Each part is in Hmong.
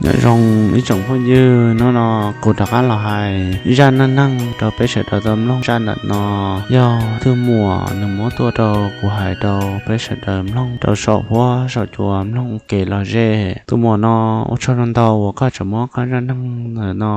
Nyob zoo ib tsoom phooj ywg, hnub no kuv rov qab los hais zaj neej neeg rau peb sawv daws tau mloog. Zaj ntawm no yog tus muam nws muab tuaj rau kuv hais rau peb sawv daws mloog rau saum huab saum cua mloog ua kev lom zem. Tus muam no, ua tsaug ntau uas koj tseem muab koj zaj neej neeg ntawm no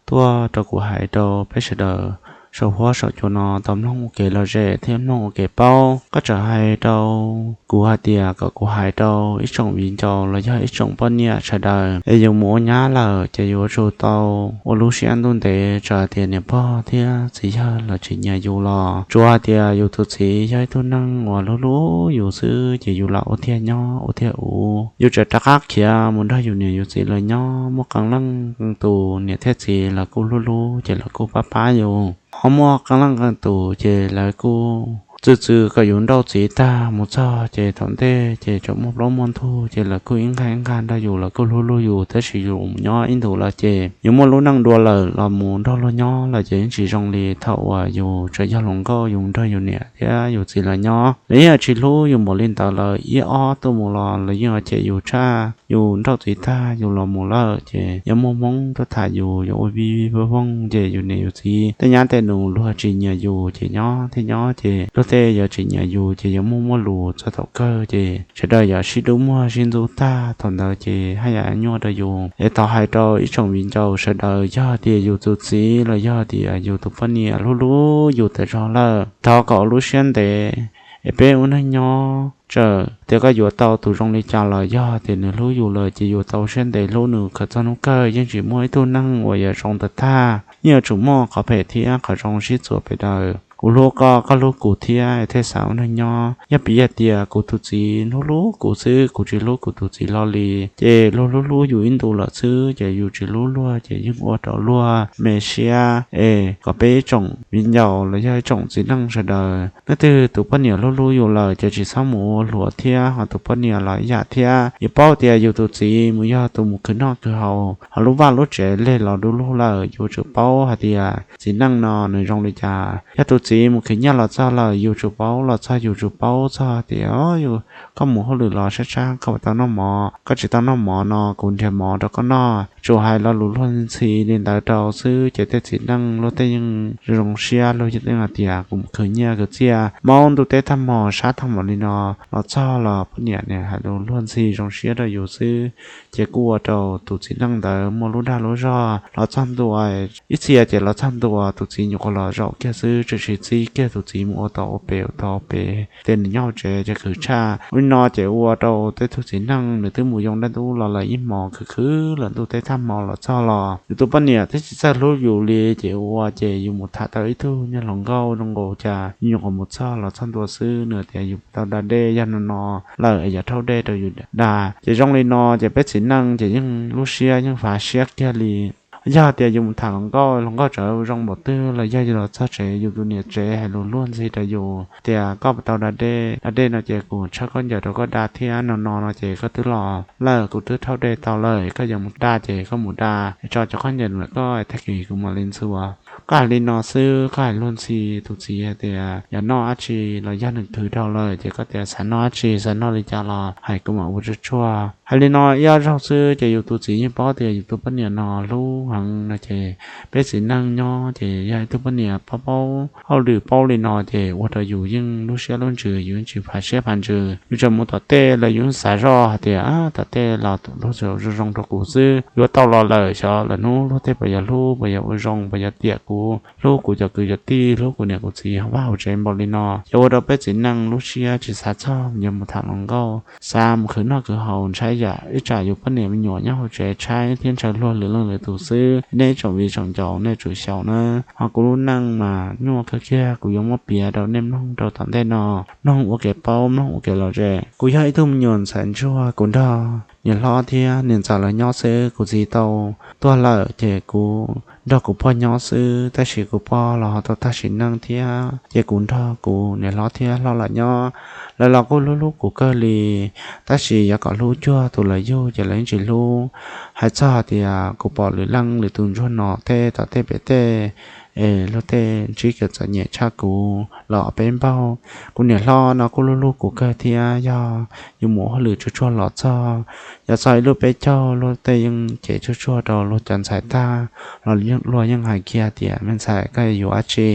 tuaj rau kuv hais rau peb sawv daws saum huab saum cua no tau mloog ua kev lom zem thiab mloog ua kev paub. Koj tseem hais rau kuv hais tias kom kuv hais rau ib tsoom viv ncaus los yog ib tsoom poj niam sawv daws es yus mus ua nyab lawm ces yuav tsum tau ua lub siab ntuj ntev, txawm hais tias niam pog thiab txiv yawg los tsis nyiam yus los tsuas hais tias yus tus txiv yog ib tug neeg uas hlub hlub yus xwb ces yus los ua tiag nyob ua tiag ua. Yus tseem rov qab khiav mus nrog yus niam yus txiv lawv nyob, muaj qee leej qee tus niam thiab txiv lawv kuj hlub hlub ces lawv kuj pab pab yus. Ho muaj qee leej qee tus ces lawv kuj txwv txwv kom yus nrauj txiv tag mus txog ces thaum ntej ces tseem muaj plaub muaj ntug ces lawv kuj ib nqag ib nqag nrog yus, lawv kuj hlub hlub yus, tab sis yus mus nyob ib ntus lawm ces yus muaj lub neej dua lawm los mus nrog luag nyob lawm ces yeej tsis zoo li thaum uas yus tseem yog hluas nkauj yus nrog yus niam thiab yus txiv lawv nyob. Lawv yeej tsis hlub yus npaum li ntawd lawm, ib ob tuaj mus los lawv yeej cem yus tshaj. Yus nrauj txiv tag yus los mus lawm ces yuav muaj hmoob tuaj tham yus, yuav ua vij vij voog voog ces yus niam yus txiv tej nyab tej nus luag tsis nyiam yus ces nyob thiab nyob ces luag tej yuav tsis nyiam yus ces yuav muaj muaj lus txog thaum kawg ces sawv daws yuav sib dub muag sib ntxub tag, thaum ntawd ces haj yam nyuaj rau yus. Es thov hais rau ib tsoom viv ncaus sawv daws, yog tias yus tus txiv los yog tias yus tus poj niam hlub hlub yus tas zog lawm, thov kom ua lub siab ntev es peb ua neej nyob. Txawm tias koj yuav tau tus zoo li cas los yog tias nws hlub yus lawm ces yuav tau siab ntev hlub nws kom txog hnub kawg. Yeej tsis muaj ib tug neeg uas yuav zoo tas tag, yeej yuav tsum muaj qhov phem thiab qhov zoo sib txuas pes daws. Kuv hlub koj, koj hlub kuv thiab thiaj xav ua neej nyob. Yog piv yog tias kuv tus txiv hlub hlub kuv xwb, kuv tsis hlub kuv tus txiv hlo li, ces luag hlub hlub yus ib ntus lawm xwb ces yus tsis hlub luag ces yeej ua rau luag me siab. Es kom peb ib tsoom viv ncaus los yog ib tsoom txiv neej sawv daws, leej twg tus poj niam hlub hlub yus lawm ces tsis txhob mus ua hluas thiab, ho tus poj niam los ib yam thiab. Yus paub tias yus tus txiv mus yog tus mus khwv noj khwv haus, ho lub vaj lub tsev leg los du lug lawm, yuav tsum paub hais tias txiv neej no nws zoo li cas. Yog tus txiv mus khwv nyiaj los txog lawm, yus tsum paub los txog, yus tsum paub txog tias, o, yus, koj mus hauj lwm los sab sab, koj puas tau noj mov? Koj tsis tau noj mov no kuv nrhiav mov rau koj noj. Tsuas hais lo lus luag ntxhi li ntawd rau xwb ces tej txiv neej luag tej yeej zoo siab, luag yeej hais tias kuv mus khwv nyiaj khwv txiaj, maub ntuj teb thaj hmo sab thaj hmo li no los txog los poj niam nim hais lus luag ntxhi zoo siab rau yus xwb, ces kuj ua rau tus txiv neej ntawd muaj lub dag lub zog los txog ntua. Ib txhia ces los txog ntua tus txiv nyuam qhuav los zaum kiag xwb, tseem tsis txib kiag tus txiv mus ua tau ua pem ua tau ua pem, ces nws nyob hauv tsev ces khwv tshaj. Ua li no ces ua rau tej tug txiv neej nws twb mus yoo dab ntub los lawm ib hmos, khwv khwv lawm ntuj teb thaj hmo los txog los yus tus poj niam twb tsis txawj hlub yus li, ces ua ces yus mus tham tau ib tug niag hluas nkauj zoo nkaus cas, yus nyuam qhuav mus txog los txog ntua xwb nws tias yus puas tau da dej, yog no no lawm es yog rhaub dej rau yus da. Ces zoo li no ces peb txiv neej ces yeej lub siab yeej fav siab kiag li. Yog tias yus mus tham hluas nkauj, hluas nkauj tseem zoo npaum twg los yog yus los txog tsev yus tus niam tsev hais lus luag ntxhi rau yus tias koj puas tau da dej, da dej no ces kuv tshawb khaub ncaws rau koj da thiab no no no ces koj twb los lawm, kuv twb rhaub dej tau lawm, koj yuav mus da ces koj mus da, tso cov khaub ncaws ntawm koj, tag kis kuv mam li ntxuav. Koj hais li no xwb, koj hais luag ntxhi tus txiv hais tias yog noj dab tsi los yog nws khwv dhau lawm ces koj tias xav noj dab tsi, xav noj li cas los hais kuv mam ua tsuag tsuag. Hais li no ib ob zaug xwb ces yus tus txiv yeej paub tias yus tus poj niam no hlub heev no ces peb txiv neej nyob ces yog ib tug poj niam paub paub hauj lwm paub li no ces ua rau yus yeej lub siab lub ntsws, yus yeej tsis fav siab fav ntsws. Yus tseem mus tom tej los yus yeej xav zoj hais tias tom tej los luag zoo zoo rau kuv xwb, yuav tau los lawm xyov lwm hnub luag tej puas yog hlub, puas yog ua zoo, puas yog tiam kuv, hlub kuv cov kwv cov tij, hlub kuv niam kuv txiv vaj hauv tsev npaum li no. Ces ua rau peb txiv neej lub siab tsis xav txog yuav mus tham hluas nkauj, xav mus khwv noj khwv haus, ntshai yam ib tsam yus poj niam me nyuam nyob hauv tsev tshaib thiab ntshaw luag lwm leej lwm tus xwb. Nej ib tsoom viv tsoom ncaus nej tsum xyaum na. Ho kuv lub neej mas nyuaj kawg kiag, kuv yuav muab piav rau nej mloog rau tom ntej no, mloog ua kev paub, mloog ua kev lom zem. Kuv yog ib tug me nyuam ntxhais ntsuag, kuv nrog niam hlob thiab niam ntxawm lawv nyob xwb, kuv txiv tau tuag lawm ces kuv nrog kuv pog nyob xwb, tab sis kuv pog los ho tau tag sim neej thiab ces kuv nrog kuv niam hlob thiab hlob lawv nyob. Lawv los kuj hlub hlub kuv kawg li, tab sis yuav kom hlub cuag tus lawv yug ces lawv yeej tsis hlub. Hais txog tias kuv pom lwm leej lwm tus ntsuag no tej tom tej pem tej es luag tej ntsib kev txom nyem tshaj kuv los peb npaug. Kuv niam hlob no kuj hlub hlub kuv kawg thiab, yog yus mus hauj lwm tsuag tsuag los txog, Yog txog ib lub peb caug luag tej yeej cev tsuag tsuag rau luag cov ntxhais tag los luag yeej hais kiag tias, me ntxhais, koj yuav dab tsi?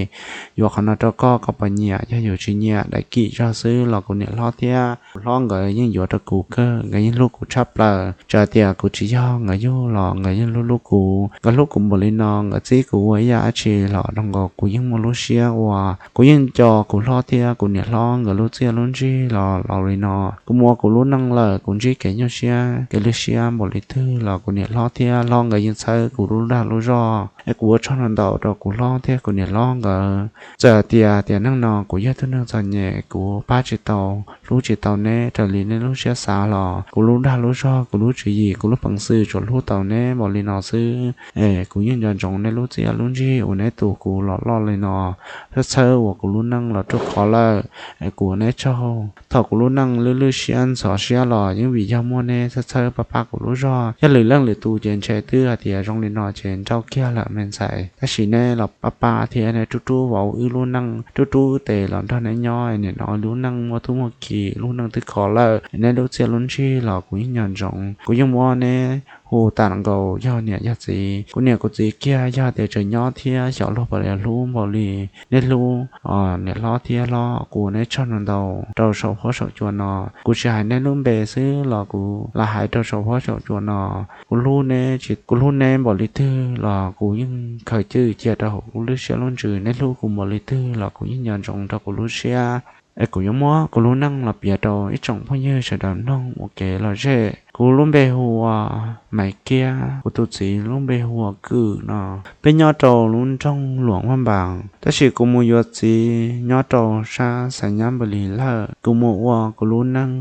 Yuav qhov no rau koj, koj puas nyiam? Yog yus tsis nyiam, daim kim zog xwb los kuv niam hlob thiab kuv hlob nkawd yeej yuav rau kuv kawg, nkawd yeej hlub kuv tshaj plaws. Txawm tias kuv tsis yog nkawd yug los nkawd yeej hlub hlub kuv. Nkawd hlub kuv npaum li no, nkawd txib kuv ua ib yam dab tsi los zoo nkaus kuv yeej muaj lub siab ua. Kuv yeej nco kuv hlob thiab kuv niam hlob nkawd lub txiaj lub ntsig los laus li no. Kuv mus ua kuv lub neej lawm, kuv ntsib kev nyuaj siab kev lwj siab npaum li twg los kuv niam hlob thiab hlob nkawd yeej txhawb kuv lub dag lub zog. Es kuv ua tsaug ntau ntau rau kuv hlob thiab kuv niam hlob nkawd. Txawm tias tiam neej no kuv yog tug neeg txom nyem, kuv pab tsis tau, hlub tsis tau neb raws li neb lub siab xav los kuv lub dag lub zog, kuv lub tswv yim, kuv lub peev xwm tsuas hlub tau neb npaum li no xwb. Es kuv yeej nco ntsoov neb lub txiaj lub ntsig uas neb tu kuv los loj li no, txhawb txhawb ua kuv lub neej los ruaj khov lawm. Es kuv ua neb tsaug. Thaum kuv lub neej lwj lwj siab ntxhov siab los yeej vim yog muaj neb txhawb txhawb pab pab kuv lub zog. Yog lwm leej lwm tus ces ntshe twb hais tias zoo li no ces nrauj kiag lawm me ntxhais. Tab sis neb los pab pab thiab neb rub rub vauv wb lub neej, rub rub wb tes los nrog neb nyob, nim no lub neej muaj tub muaj ki, lub neej twb khov lawm, neb lub txiaj lub ntsig los kuv yeej nco ntsoov. Kuv yeej muab neb hu tas nkaus yog niam yog txiv. Kuv niam kuv txiv kiag yog tias tseem nyob thiab xyov luag puas yuav hlub npaum li neb hlub niam hlob thiab hlob. Kuv ua neb tsaug ntau ntau rau saum huab saum cua no. Kuv tsis hais neb lub npe xwb los kuv lam hais rau saum huab saum cua no. Kuv hlub neb, kuv hlub neb npaum li twg los kuv yeej khaws cwj cia rau hauv kuv lub siab lub ntsws. Neb hlub kuv npaum li twg los kuv yeej nco ntsoov rau kuv lub siab. Es kuv yuav muab kuv lub neej los piav rau ib tsoom phooj ywg sawv daws mloog ua kev lom zem. Kuv lub npe hu ua Maiv Kiab, kuv tus txiv lub npe hu ua Kwm no. Peb nyob rau lub nroog Luam Vaj Npas, tab sis kuv mus yuav txiv nyob rau sab Xaiv Nyab Npawg Lis lawm. Kuv mus ua kuv lub neej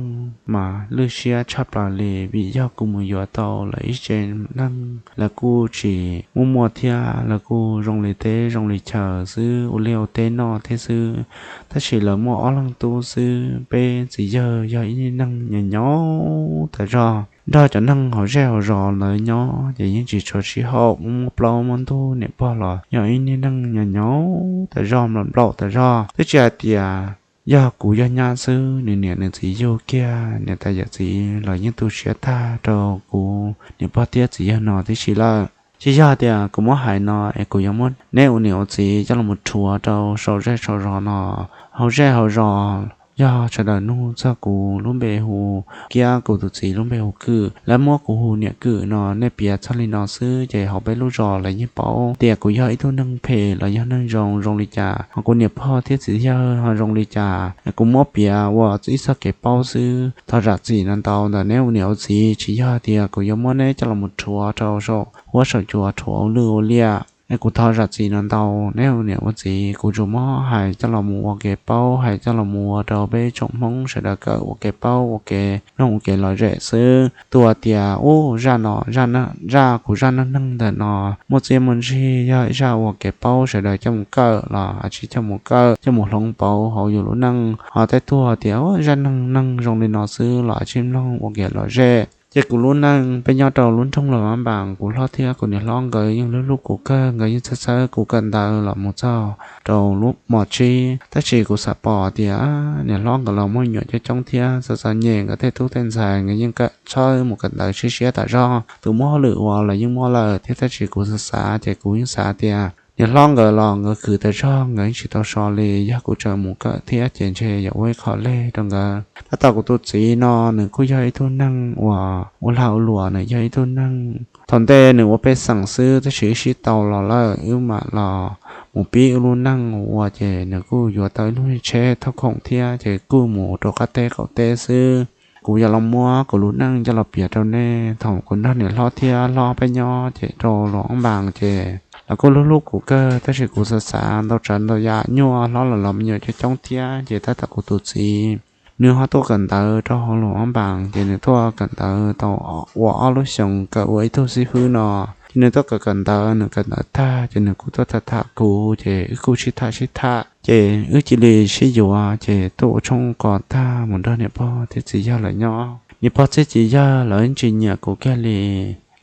mas lwj siab tshaj plaws li, vim yog kuv mus yuav tau lawv ib tsev neeg, lawv kuj tsis muaj muaj thiab, lawv kuj zoo li teb zoo li chaw xwb, ua liaj ua teb noj thiab xwb. Tab sis lawv muaj ob leeg tub xwb, peb txiv yawg yog ib niag neeg nyaum nyaum tas zog. Nrog cov neeg hauv zej hauv zos ntawd nyob ces yeej tsis tshua sib haum, muaj plaub muaj ntug, niam pog los yog ib niag neeg nyaum nyaum tas zog, nplaum nplaum tas zog. Twb tsis hais tias yog kuv yog nyab xwb, nws niam nws txiv yug kiag, niam tais yawm txiv los yeej tu siab tag rau kuv niam pog thiab txiv yawg no tib si lawm. Tsis yog tias kuv muab hais no es kuv yuav muab neb ua niam ua txiv coj los rhuav rau saum zej saum zos no. Hauv zej hauv zos yog sawv daws nug txog kuv lub npe hu Kiab, kuv tus txiv lub npe hu Kwm, lawv muab kuv hu niam Kwm no. Nej piav txog li no xwb ces hauv peb lub zos lawv yeej paub tias kuv yog ib tug neeg phem los yog neeg zoo zoo li cas, ho kuv niam pog thiab txiv yawg ho zoo li cas. Kuv muab piav ua ib txoj kev paub xwb. Thov zam txim no ntau ntawm neb ua niam ua txiv, tsis yog tias kuv yuav muab neb coj los rhuav rau saum huab saum cua, rhuav ua lwj ua liam. Es kuv thov zam txim no ntau, neb ua niam ua txiv, kuv tsuas muab hais coj los mus ua kev paub, hais coj los mus ua rau peb tsoom Hmoob sawv daws kawm ua kev paub, ua kev mloog, ua kev lom zem xwb. Tus hais tias ub, zaj no, zaj kuv zaj neej neeg ntawm no muaj txiaj muaj ntsig, yog ib zaj ua kev paub, sawv daws coj mus kawm los ua tsis coj mus kawm, coj mus hloov pauv hauv yus lub neej. Ho tej tug hais tias zaj neej neeg zoo li no xwb los ua tsis mloog, ua kev lom zem. Ces kuv lub neej, peb nyob rau lub nroog Luam Vaj Npas, kuv hlob thiab kuv niam hlob nkawd yeej hlub hlub kuv kawg, nkawd yeej txhawb txhawb kuv kawm ntawv los mus txog rau lub mos tsib. Tab sis kuv xav pom tias niam hlob nkawd los muaj me nyuam coob coob thiab, txom txom nyem, nkawd tej tub tej ntxhais nkawd yeej kawm, txhawb mus kawm ntawv siab siab tas zog. Tus muaj hauj lwm ua los yeej muaj lawm thiab, tab sis kuv xav xav ces kuv yeej xav tias niam hlob nkawd los nkawd khwv tas zog, nkawd yeej tsis tau so li. Yog kuv tseem mus kawm thiab ces ntshe yuav ua ib qho leg rau nkawd. Tab tom kuv tus txiv no nws kuj yog ib tug neeg uas ua lag ua luam, nws yog ib tug neeg thaum ntej nws ua pej xeem xwb, tab sis wb sib tau los lawm, wb mam los mus pib wb lub neej ua, ces nws kuj yuav tau ib lub niag tsheb thauj khoom thiab, ces kuj mus rau qab teb qaum teb xwb. Kuv yuav los muab kuv lub neej coj los piav rau nej. Thaum kuv nrog niam hlob thiab hlob peb nyob ces rau Luam Vaj Npas ces lawv kuj hlub hlub kuv kawg, tab sis kuv xav xav ntau tsav ntau yam, nyuaj hlob los los me nyuam coob coob thiab, ces tab tom kuv tus txiv nws ho tuaj kawm ntawv rau hauv Luam Vaj Npas, ces nws tuaj kawm ntawv tau ua ob lub xyoos, kawm ua ib tug xib fwb no. Ces nws tuaj kawm kawm ntawv, nws kawm ntawv tag ces nws kuj tuaj tham tham kuv, ces wb kuj sib tham sib tham, ces wb cia li sib yuav, ces tuaj ua tshoob ua kos tag mus nrog niam pog thiab txiv yawg lawv nyob. Niam pog thiab txiv yawg lawv tsis nyiam kuv kiag li.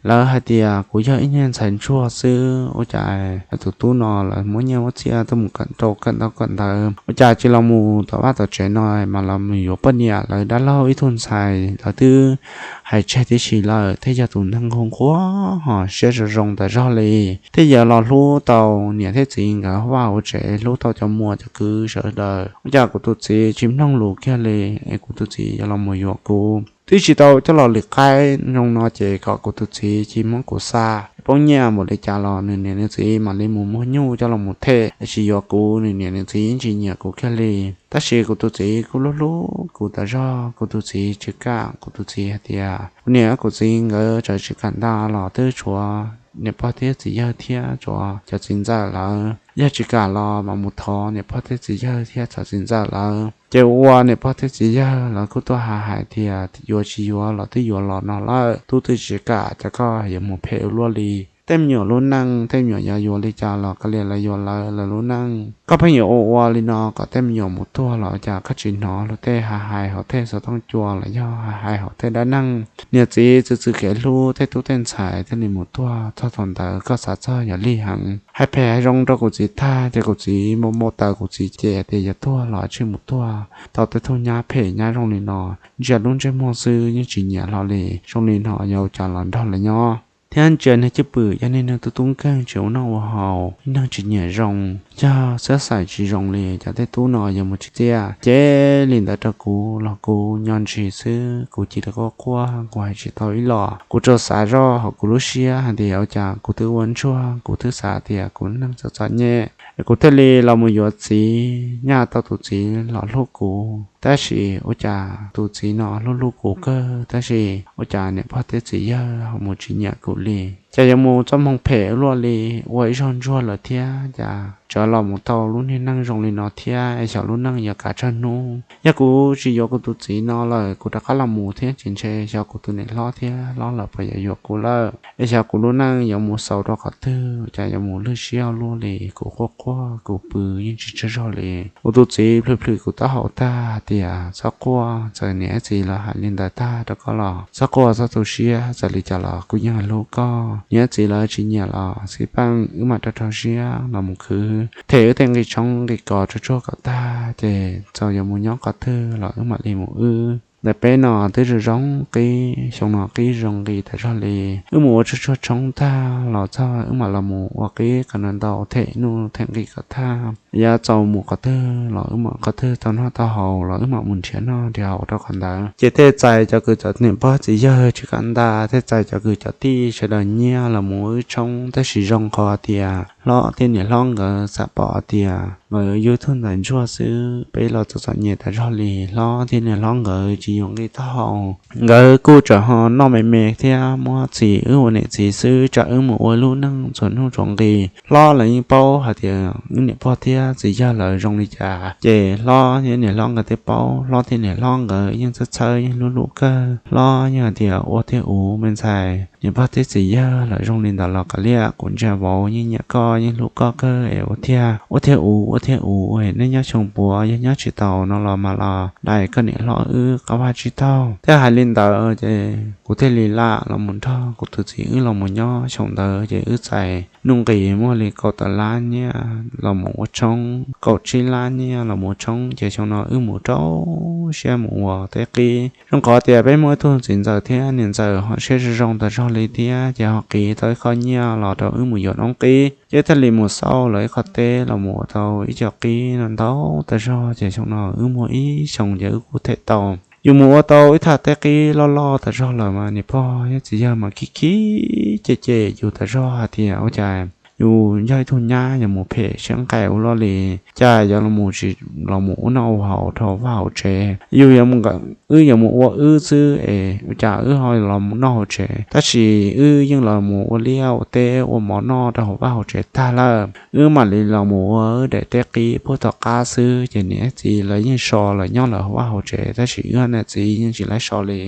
Lawv hais tias kuv yog ib niag ntxhais ntsuag xwb, ua cas tus tub no lawv muab nyiaj muab txiaj tuaj mus kawm ntaub kawm ntawv, ua cas tsis los mus tom vaj tom tsev no mas los mus yuav poj niam. Lawv dab laug ib tug ntxhais lawv twb hais tseg tib si lawm, thiaj yog tus neeg nquag nquag ho siab zoo zoo tas zog li, thiaj yuav los hlub tau niam thiab txiv nkawd vaj hauv tsev, hlub tau cov muam cov kwv sawv daws. Ua cas kuv tus txiv tsis mloog lus kiag li, es kuv tus txiv yuav los mus yuav kuv twb tsis tau coj los lwm qaib zoo no, ces kom kuv tus txiv cia muab kuv xa. Poob nyiaj npaum li cas los nws niam nws txiv mam li mus muag nyuj coj los mus them, es tsis yuav kuv, nws niam nws txiv yeej tsis nyiam kuv kiag li. Tab sis kuv tus txiv kuj hlub hlub kuv tas zog, kuv tus txiv tsis kam. Kuv tus txiv hais tias kuv niam kuv txiv nkawd txawm tsis kam nta los twb tshuav niam pog thiab txiv yawg thiab tshuav cov txiv ntxawm lawv, yog tsis kam los mam mus thov niam pog thiab txiv yawg thiab cov txiv ntxawm lawv. Ces ua niam pog thiab txiv yawg lawv kuj tuaj hais hais tias yuav tsis yuav los twb yuav los no lawm, tub twb tsis kam, cas koj yuav mus phem ua luaj li. Tej me nyuam lub neej, tej me nyuam yuav yuav li cas los kav liam lawv yuav lawv lub neej. Koj pheej yuav ua ua li no kom tej me nyuam mus tuag los cas koj tsis hnov luag tej hais hais hauv tej xov tooj cua los yog hais hais hauv tej dab neeg. Niam txiv txwv txwv kev hlub tej tub tej ntxhais thiaj li mus tuag, txog thaum ntawd koj xav txog yog lig heev. Hais phem hais zoo rau kuv txiv tag ces kuv txiv npau npau taws, kuv txiv ces tias yog tuag los tsij mus tuag tau tej tug nyab phem nyab zoo li no, ntsia lub ntsej muag xwb yeej tsis nyiam hlo li. Zoo li no yuav ua cas los nrog lawv nyob thiab ntsia niag cwj pwm yog niag neeg tub tub nkeeg tsis ua noj ua haus, niag neeg tsis nyiam zoo, yog xab xaim tsis zoo li, cov tej tub no yuav mus tsis txiaj. Ces li ntawd rau kuv los kuv nyob ntsis xwb, kuv cia li quaj quaj, kuv hais tsis tau ib los. Kuv tsuas xav zoj hauv kuv lub siab hais tias ua cas kuv twb ua ntsuag, kuv twb xav tias kuv neeg txom txom nyem, kuv thiaj li los mus yuav txiv, nyaj tau tus txiv los hlub kuv, tab sis ua cas tus txiv no hlub hlub kuv kawg, tab sis ua cas niam pog thiab txiv yawg ho mus tsis nyiam kuv li. Cas yuav mus txoj hmoo phem ua luaj li, ua ib zaug ntsuag lawm thiab, cas tseem los mus tau lub niag neej zoo li no thiab, es xyov lub neej yuav kav tsawg hnub. Yog kuv tsis yuav kuv tus txiv no lawm, kuv rov qab los mus thiab ces ntshe xyov kuv tus niam hlob thiab hlob lawv puas yuav yuav kuv lawm, es xyov kuv lub neej yuav mus xaus rau qhov twg, cas yuav mus lwj siab ua luaj li. Kuv quaj quaj, kuv pw yeej tsis tsaug zog li. Kuv tus txiv plhws plhws kuv taub hau tag hais tias txhob quaj, txawm niam txiv lawv hais li ntawd tag rau koj los txhob quaj, txhob tu siab, txawm li cas los kuv yeej hlub koj. Niam txiv lawv tsis nyiam los xij peej, wb mam rau rau siab los mus khwv them wb tej nqi tshoob nqi kos tsuag tsuag kom tag, ces txawm yuav mus nyob qhov twg los wb mam li mus wb. Ntawm peb no twb zoo zoo qib, xyoo no qib zoo nqi tas zog li. Wb mus ua tsuag tsuag tshoob tag los txog wb mam los mus ua qib kom ntau ntau them nuj them nqi kom tag. Yav txaus mus qhov twg los wb mam, qhov twg tau noj tau haus los wb mam mus nrhiav noj nrhiav haus rau qhov ntawd. Ces thiaj txais cov kwv cov niam pog txiv yawg tsis kam nta, thiaj txais cov kwv cov tij sawv daws nyiag los mus ua wb tshoob, tab sis zoo qhov tias hlob thiab niam hlob nkawd xam pom tias nkawd yug tug ntxhais ntsuag xwb, peb los txom txom nyem tas zog li. Hlob thiab niam hlob nkawd tsis yuav nqi taub hau, nkawd kuj tseem ho noj me me thiab muab txis wb ua niam txiv xwb, tsam wb mus ua lub neej txhua hnub txhua nqi. Hlob lawv yeej paub hais tias wb niam pog thiab txiv yawg lawv zoo li cas, ces hlob thiab niam hlob nkawd twb paub. Hlob thiab niam hlob nkawd yeej txhawj txhawb, yeej hlub hlub kawg. Hlob yeej hais tias ua thiab ua me ntxhais, niam pog thiab txiv yawg lawv zoo li ntawd los kav liam, kuv ntsia vauv yeej nyiam koj yeej hlub koj kawg es ua thiab, ua thiab ua, ua thiab ua, ua nej nyob xyoo puav, yog nyob tsis taus no los mas los dai koj niam hlob wb qab vaj tsib taug. Thiaj hais li ntawd ces kuv thiaj li lam los mus nrog kuv tus txiv wb los mus nyob. Xyoo ntawd ces wb txais nuj nqis muaj li kaum tawm lab nyiaj los mus ua tshoob, kaum tsib lab nyiaj los mus ua tshoob, ces xyoo no wb mus rau siab mus ua teb qib. Zoo qhov tias peb muaj ib tug txiv ntxawm thiab niam ntxawm ho siab zoo zoo tas zog li thiab, ces ho qiv tau ib qho nyiaj los rau wb mus yuav noob qib, ces thiaj li mus xauj lawv ib qho teb los mus ua tau ib co qib no ntau tas zog, ces xyoo no wb muaj ib xyoo ces wb kuj them tau. Yus mus ua tau ib thaj teb qib loj loj tas zog lawm mas niam pog thiab txiv yawg mas khib khib cem cem yus tas zog hais tias ua cas yus yog ib tug nyab yuav mus phem siab nqaim ua luaj li, cas yuav los mus tsis los mus ua noj ua haus rau vaj hauv tsev. Yus yuav mus, wb yuav mus ua wb xwb es ua cas wb ho los mus noj hauv tsev, tab sis wb yeej los mus ua liaj ua teb ua mov noj rau hauv vaj hauv tsev tag lawm, wb mam li los mus ua wb daim teb qib puag tom qab xwb, ces niam txiv lawv yeej so lawv nyob lawv hauv vaj hauv tsev, tab sis wb niam txiv yeej tsis laib so li.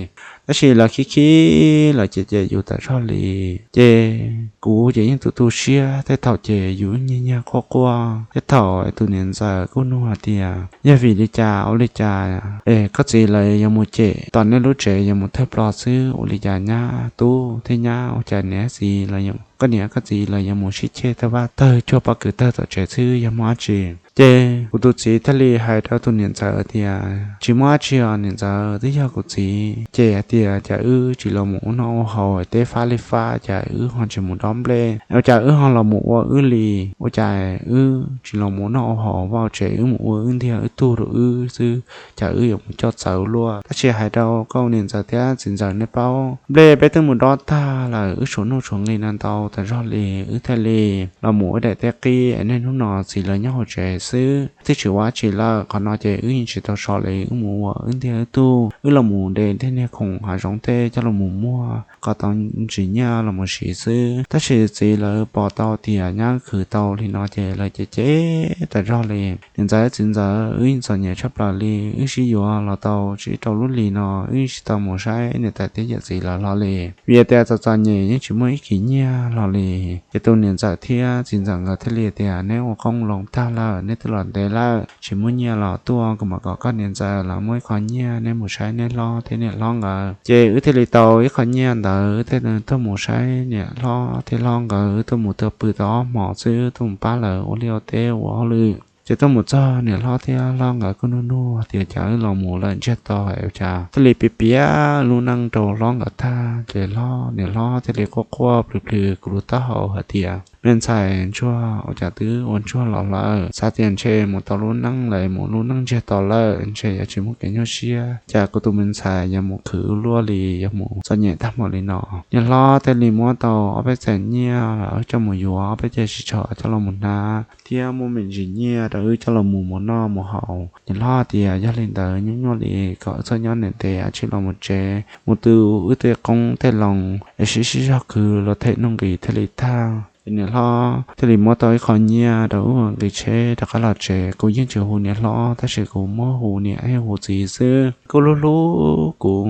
Tab sis lawv khib khib lawv cem cem yus tas zog li, ces kuv ces yeej tu tu siab, tej thaum ces yus nyiag nyiag quaj quaj, tej thaum tus niam ntxawm kuj nug hais tias yog vim li cas ua li cas es koj txiv lawv yuav mus cem tom nej lub tsev yuav mus thawj plo xwb, ua li cas nyab tub thiab nyab ua cas niam txiv, koj niam koj txiv lawv yuav mus sib ceg tawg vaj tawg cuag pob kws tawg tom tsev xwb, yog muaj dab tsi? Ces kuv tus txiv thiaj li hais rau tus niam ntxawm tias tsis muaj dab tsi os niam ntxawm, twb yog kuv txiv cem hais tias cas wb tsis los mus ua noj ua haus, teb fab li fab, cas wb ho tsis mus dob nplej, ua cas wb ho los mus ua wb li, ua cas wb tsis los mus ua noj ua haus vaj tsev, wb mus ua wb ntiag wb tug rau wb xwb, cas wb yuav mus coj txawv luaj. Tab sis hais rau koj niam ntxawm thiab txiv ntxawm nej paub, nplej peb twb mus dob tag lawm, wb tshuav nuj tshuav nqi no ntau tas zog li, wb thiaj li los mus ua daim teb qib, niaj hnub no txiv lawv nyob hauv tsev xwb, twb tsis ua dab tsi lawm. Qhov no ces wb yeej tsis tau so li, wb mus ua wb ntiag wb tug, wb los mus de tej niag khoom hav zoov tej coj los mus muag kom tau ntsis nyiaj los mus siv xwb. Tab sis txiv lawv pom tau tias nyab khwv tau li no ces lawv cem cem tas zog li. Niam ntxawm txiv ntxawm, wb yeej txom nyem tshaj plaws li, wb sib yuav los tau tsib rau lub hlis no, wb yeej tsis tau mus saib niam tais thiab yawm txiv lawv hlo li, vim tias txom txom nyem yeej tsis muaj ib kis nyiaj hlo li. Ces tus niam ntxawm thiab txiv ntxawm nkawd thiaj li tias neb ua qoob loo tag lawm, neb twb los ntev lawm, tsis muaj nyiaj los tuaj, kuv mam kom koj niam ntxawm los muab ib qho nyiaj neb mus saib neb hlob thiab niam hlob nkawd. Ces wb thiaj li tau ib qho nyiaj ntawd, wb thiaj tuaj mus saib niam hlob thiab hlob nkawd, wb tuaj mus tau pw tau ob hmos xwb, tuaj mus pab lawv ua liaj ua teb ua hauj lwm. Ces tuaj mus txog niam hlob thiab hlob nkawd kuj nug nug tias cas wb los mus lawm ntsiag to, cas thiaj li piav piav lub neej rau hlob nkawd tag, ces hlob, niam hlob thiaj li quaj quaj plhws plhws kuv lub taub hau hais tias me ntxhais ntsuag, ua cas twb ua ntsuag los lawm, xav tias ntshe mus tau lub neej lawm, mus lub neej ntsiag to lawm, ntshe yuav tsis muaj kev nyuaj siab, cas kuv tus me ntxhais yuav mus khwv luaj li, yuav mus txom nyem tag npaum li no. Niam hlob thiaj li muab tau ob peb txhais nyiaj los wb coj mus yuav, ob peb txhais sib tsho coj los mus hnav, thiab muab me ntsis nyiaj rau wb coj los mus mus noj mus haus. Niam hlob tias yog li ntawd nyuaj nyuaj li kom wb txhob nyob ntev ntev, cia li los mus tsev, mus tu wb tej qoob tej loo es sib sib zog khwv los them nuj nqis thiaj li tag. Ces niam hlob thiaj li muab tau ib qho nyiaj rau wb ua nqi tsheb rov qab los tsev. Kuv yeej tsis hu niam hlob, tab sis kuv muab hu niam thiab hu txiv xwb. Kuj hlub hlub kuv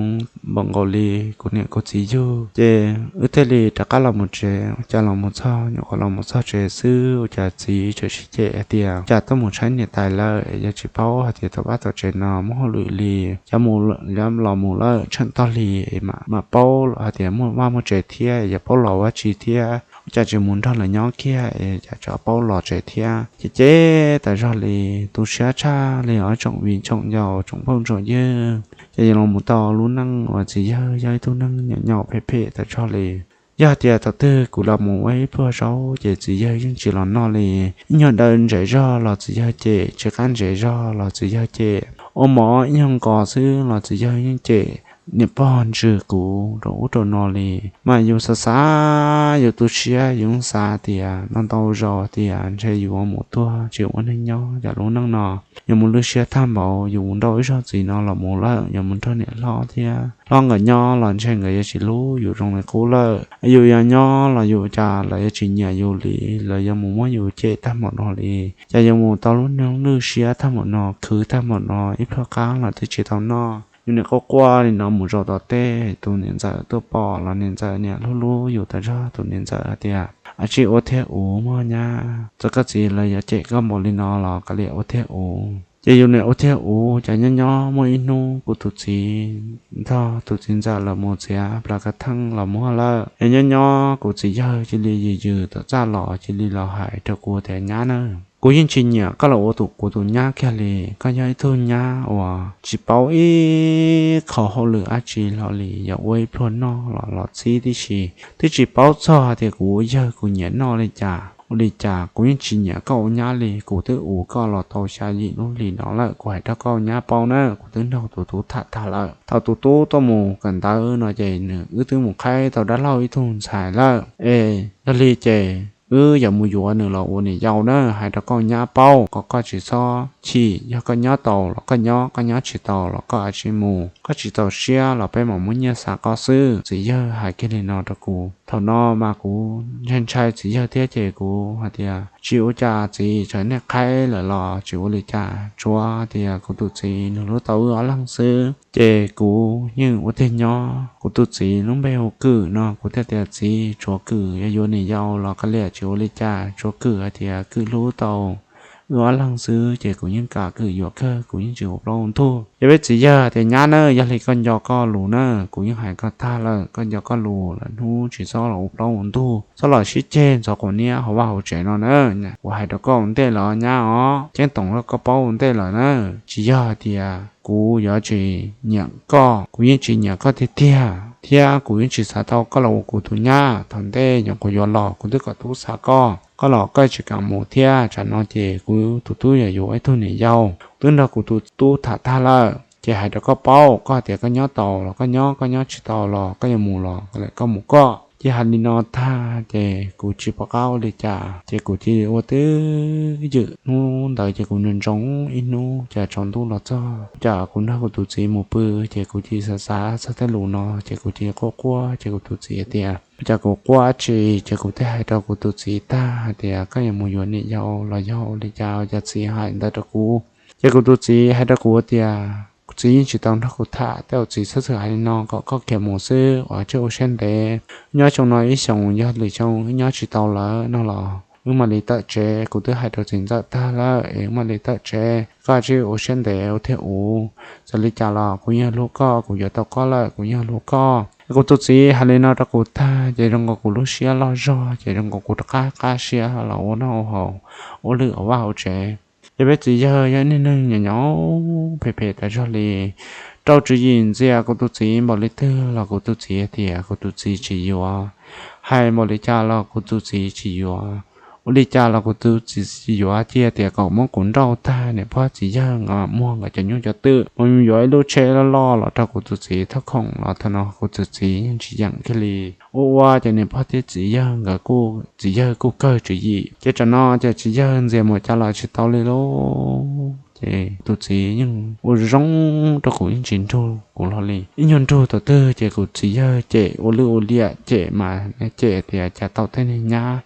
npaum nkaus li kuv niam kuv txiv yug. Ces wb thiaj li rov qab los mus tsev, ua cas los mus txog, nyuam qhuav los mus txog tsev xwb, ua cas txiv tseem sib cem hais tias cas tuaj mus saib niam tais lawm es yog tsis paub hais tias tau vaj tau tsev no muaj hauj lwm li, cas mus, los mus lawm tsheej tog li es mam paub hais tias muaj vaj muaj tsev thiab, yog paub los ua dab tsi thiab, ua cas tsis mus nrog lawv nyob kiag es cas tseem paub los tsev thiab. Ces cem tas zog li, tu siab tshaj li os tsoom viv tsoom ncaus tsoom phooj tsoom ywg. Ces yog los mus tau lub neej uas txiv yawg yog ib tug neeg nyaum nyaum phem phem tas zog li. Yog hais tias thaum twg kuv los mus ua ib pluag zaub ces txiv yawg yeej tsis los noj li. Ib nyuag daws ntses zog los txiv yawg cem, tsis qab ntses zog los txiv yawg cem, ua mov ib nyuag nqos xwb los txiv yawg yeej cem. Niam pog ntsws kuv rau ub rau no li, mas yus xav xav yus tu siab yus xav tias no ntau zaus tias ntshe yus mus tuag tsis ua neeg nyob yam lub neej no. Yus mus lwj siab tag npaum, yus mus nrauj ib zaug txiv no los mus lawm, yus mus nrog niam hlob thiab hlob nkawd nyob los ntshe nkawd yuav tsis hlub yus zoo li qub lawm. Yus yuav nyob los yus cas lawv yuav tsis nyiam yus li, lawv yuav mus muab yus cem tag npaum no li. Cas yus mus tau lub neej lwj siab tag npaum no, khwv tag npaum no, ib pluag qab los twb tsis tau noj. Yus niam quaj quaj li no mus zaum tom tej, tus niam ntxawm tuaj pom los niam ntxawm niam hlub hlub yus tas zog, tus niam ntxawm hais tias a tsis ua thiab uv mog nyab, txawm koj txiv lawv yuav cem koj npaum li no los kav liam ua thiab uv. Ces yus niam ua thiab uv, cas nyob nyob muaj ib hnub kuv tus txiv ntog tus txiv ntxawm los mus txiav plas kav theej los muag lawm. Es nyob nyob kuv txiv yawg cia li yws yws tom txaj los cia li los hais rau kuv tias nyab na, kuv yeej tsis nyiam koj los ua tus kuv tus nyab kiag li. Koj yog ib tug nyab uas tsis paub ib qho hauj lwm dab tsi hlo li, yog ua ib pluag noj los los txib tib si, twb tsis paub txog hais tias kuv ua yawg kuv nyiam noj li cas ua li cas. Kuv yeej tsis nyiam koj ua nyab li, kuv twb ua koj los tau xya yim lub hlis no lawm, kuv hais rau koj nyab paub na, kuv twb nrog tus tub tham tag lawm. Thaum tus tub tuaj mus kawm ntawv no ces nws, wb twb mus qhaib tau dab laug ib tug ntxhais lawm. Es yog li ces wb yuav mus yuav nws los ua niam yau na, hais rau koj nyab paub kom koj tsis txhob chim. Yog koj nyob tau los koj nyob, koj nyob tsis tau los koj cia li mus, koj tsis txaus siab los peb mam muab nyiaj xa koj xwb. Txiv yawg hais kiag li no rau kuv. Thaum no mas kuv ntshai ntshai txiv yawg thiab ces kuv hais tias tsis ua cas txiv, txawm nej qhaib lawm los tsis ua li cas, tsuav tias kuv tus txiv nws hlub tau wb ob leeg xwb. Ces kuv yeej ua tiag nyob. Kuv tus txiv lub npe hu Kwm no, kuv thiaj tias, Txiv, tshuav Kwm yuav yuav niam yau los qa liam tsis ua li cas, tshuav Kwm hais tias Kwm hlub tau wb ob leeg xwb, ces kuv yeej kam Kwm yuav kawg, kuv yeej tsis ua plaub ua ntug. Ces peb txiv yawg tias, Nyab na, yog li koj nco koj lus na, kuv yeej hais koj tag lawm, koj nco koj lus lawm, hnub tsis txhob los ua plaub ua ntug, txhob los sib ceg ntxhov quav niab hauv vaj hauv tsev no na. Kuv hais rau koj ua ntej lawm nyab os, ceeb toom rau koj paub ua ntej lawm na. Tsis yog hais tias kuv yuav tsis nyiam koj, kuv yeej tsis nyiam koj tiag tiag, thiab kuv yeej tsis xav tau koj los ua kuv tus nyab. Thaum ntej nyuam qhuav yuav los kuv twb kom tub xa koj, koj los koj tsis kam mus thiab, tsam no ces kuv tus tub yuav yuav ib tug niam yau. Kuv twb nrog kuv tus tub tham tag lawm, ces hais rau koj paub, koj tias koj nyob tau los koj nyob, koj nyob tsis tau los koj yuav mus los koj mus koj. Ces hais li no tag ces kuv tsis pom qab ua li cas, ces kuv cia li ua twj ywm. Hnub ntawd ces kuv nco ntsoov ib hnub, cas tsaus ntuj los txog, cas kuv nrog kuv tus txiv mus pw, ces kuv cia li xav xav txog tej lus no, ces kuv cia li quaj quaj. Ces kuv tus txiv tias, Cas kuv quaj dab tsi? Ces kuv thiaj hais rau kuv tus txiv tag hais tias, Koj yuav mus yuav niam yau los yog ua li cas, cas txiv hais ntawd rau kuv? Ces kuv tus txiv hais rau kuv tias, Kuv txiv yeej tsis tau nrog kuv tham, tej zaum txiv txhob txwm hais li no kom koj khiav mus xwb, ua tsis ua siab ntev, nyob xyoo no ib xyoos, yog lwm xyoo wb nyob tsis tau lawm no los wb mam li tawm tsev. Kuv twb hais rau txiv ntxawm tag lawm es wb mam li tawm tsev, koj tsis ua siab ntev ua thiab uv. Txawm li cas los kuv yeej hlub koj, kuv yuav tau koj lawm, kuv yeej hlub koj. Kuv tus txiv hais li no rau kuv tag ces zoo nkaus kuv lub siab loj zog, ces zoo nkaus kuv rov qab qab siab los ua noj ua haus, ua lwm hauv vaj hauv tsev. Ces peb txiv yawg yog ib niag neeg nyaum nyaum phem phem tas zog li, rau tswv yim ntxias kuv tus txiv npaum li twg los kuv tus txiv tias kuv tus txiv tsis yuav, hais npaum li cas los kuv tus txiv tsis yuav, ua li cas los kuv tus txiv tsis yuav. Cia tias kom muab kuv nrauj tag, niam pog txiv yawg nkawd muag nkawd cov nyuj cov twm mus yuav ib lub tsheb loj loj los rau kuv tus txiv thauj khoom los thaum no kuv tus txiv yeej tsis yeem kiag li. Ua ua ces niam pog thiab txiv yawg nkawd kuj, txiv yawg kuj kawg tswv yim, ces tsam no ces txiv yawg ntxias mus cas los tsis tau li lauj. Ces tus txiv yeej ua zoo rau kuv, yeej tsis nrug kuv hlo li. Ib nyuag nrug thaum twg ces kuv txiv yawg cem ua lwj ua liam, cem mas cem tias cas tau tej niag nyab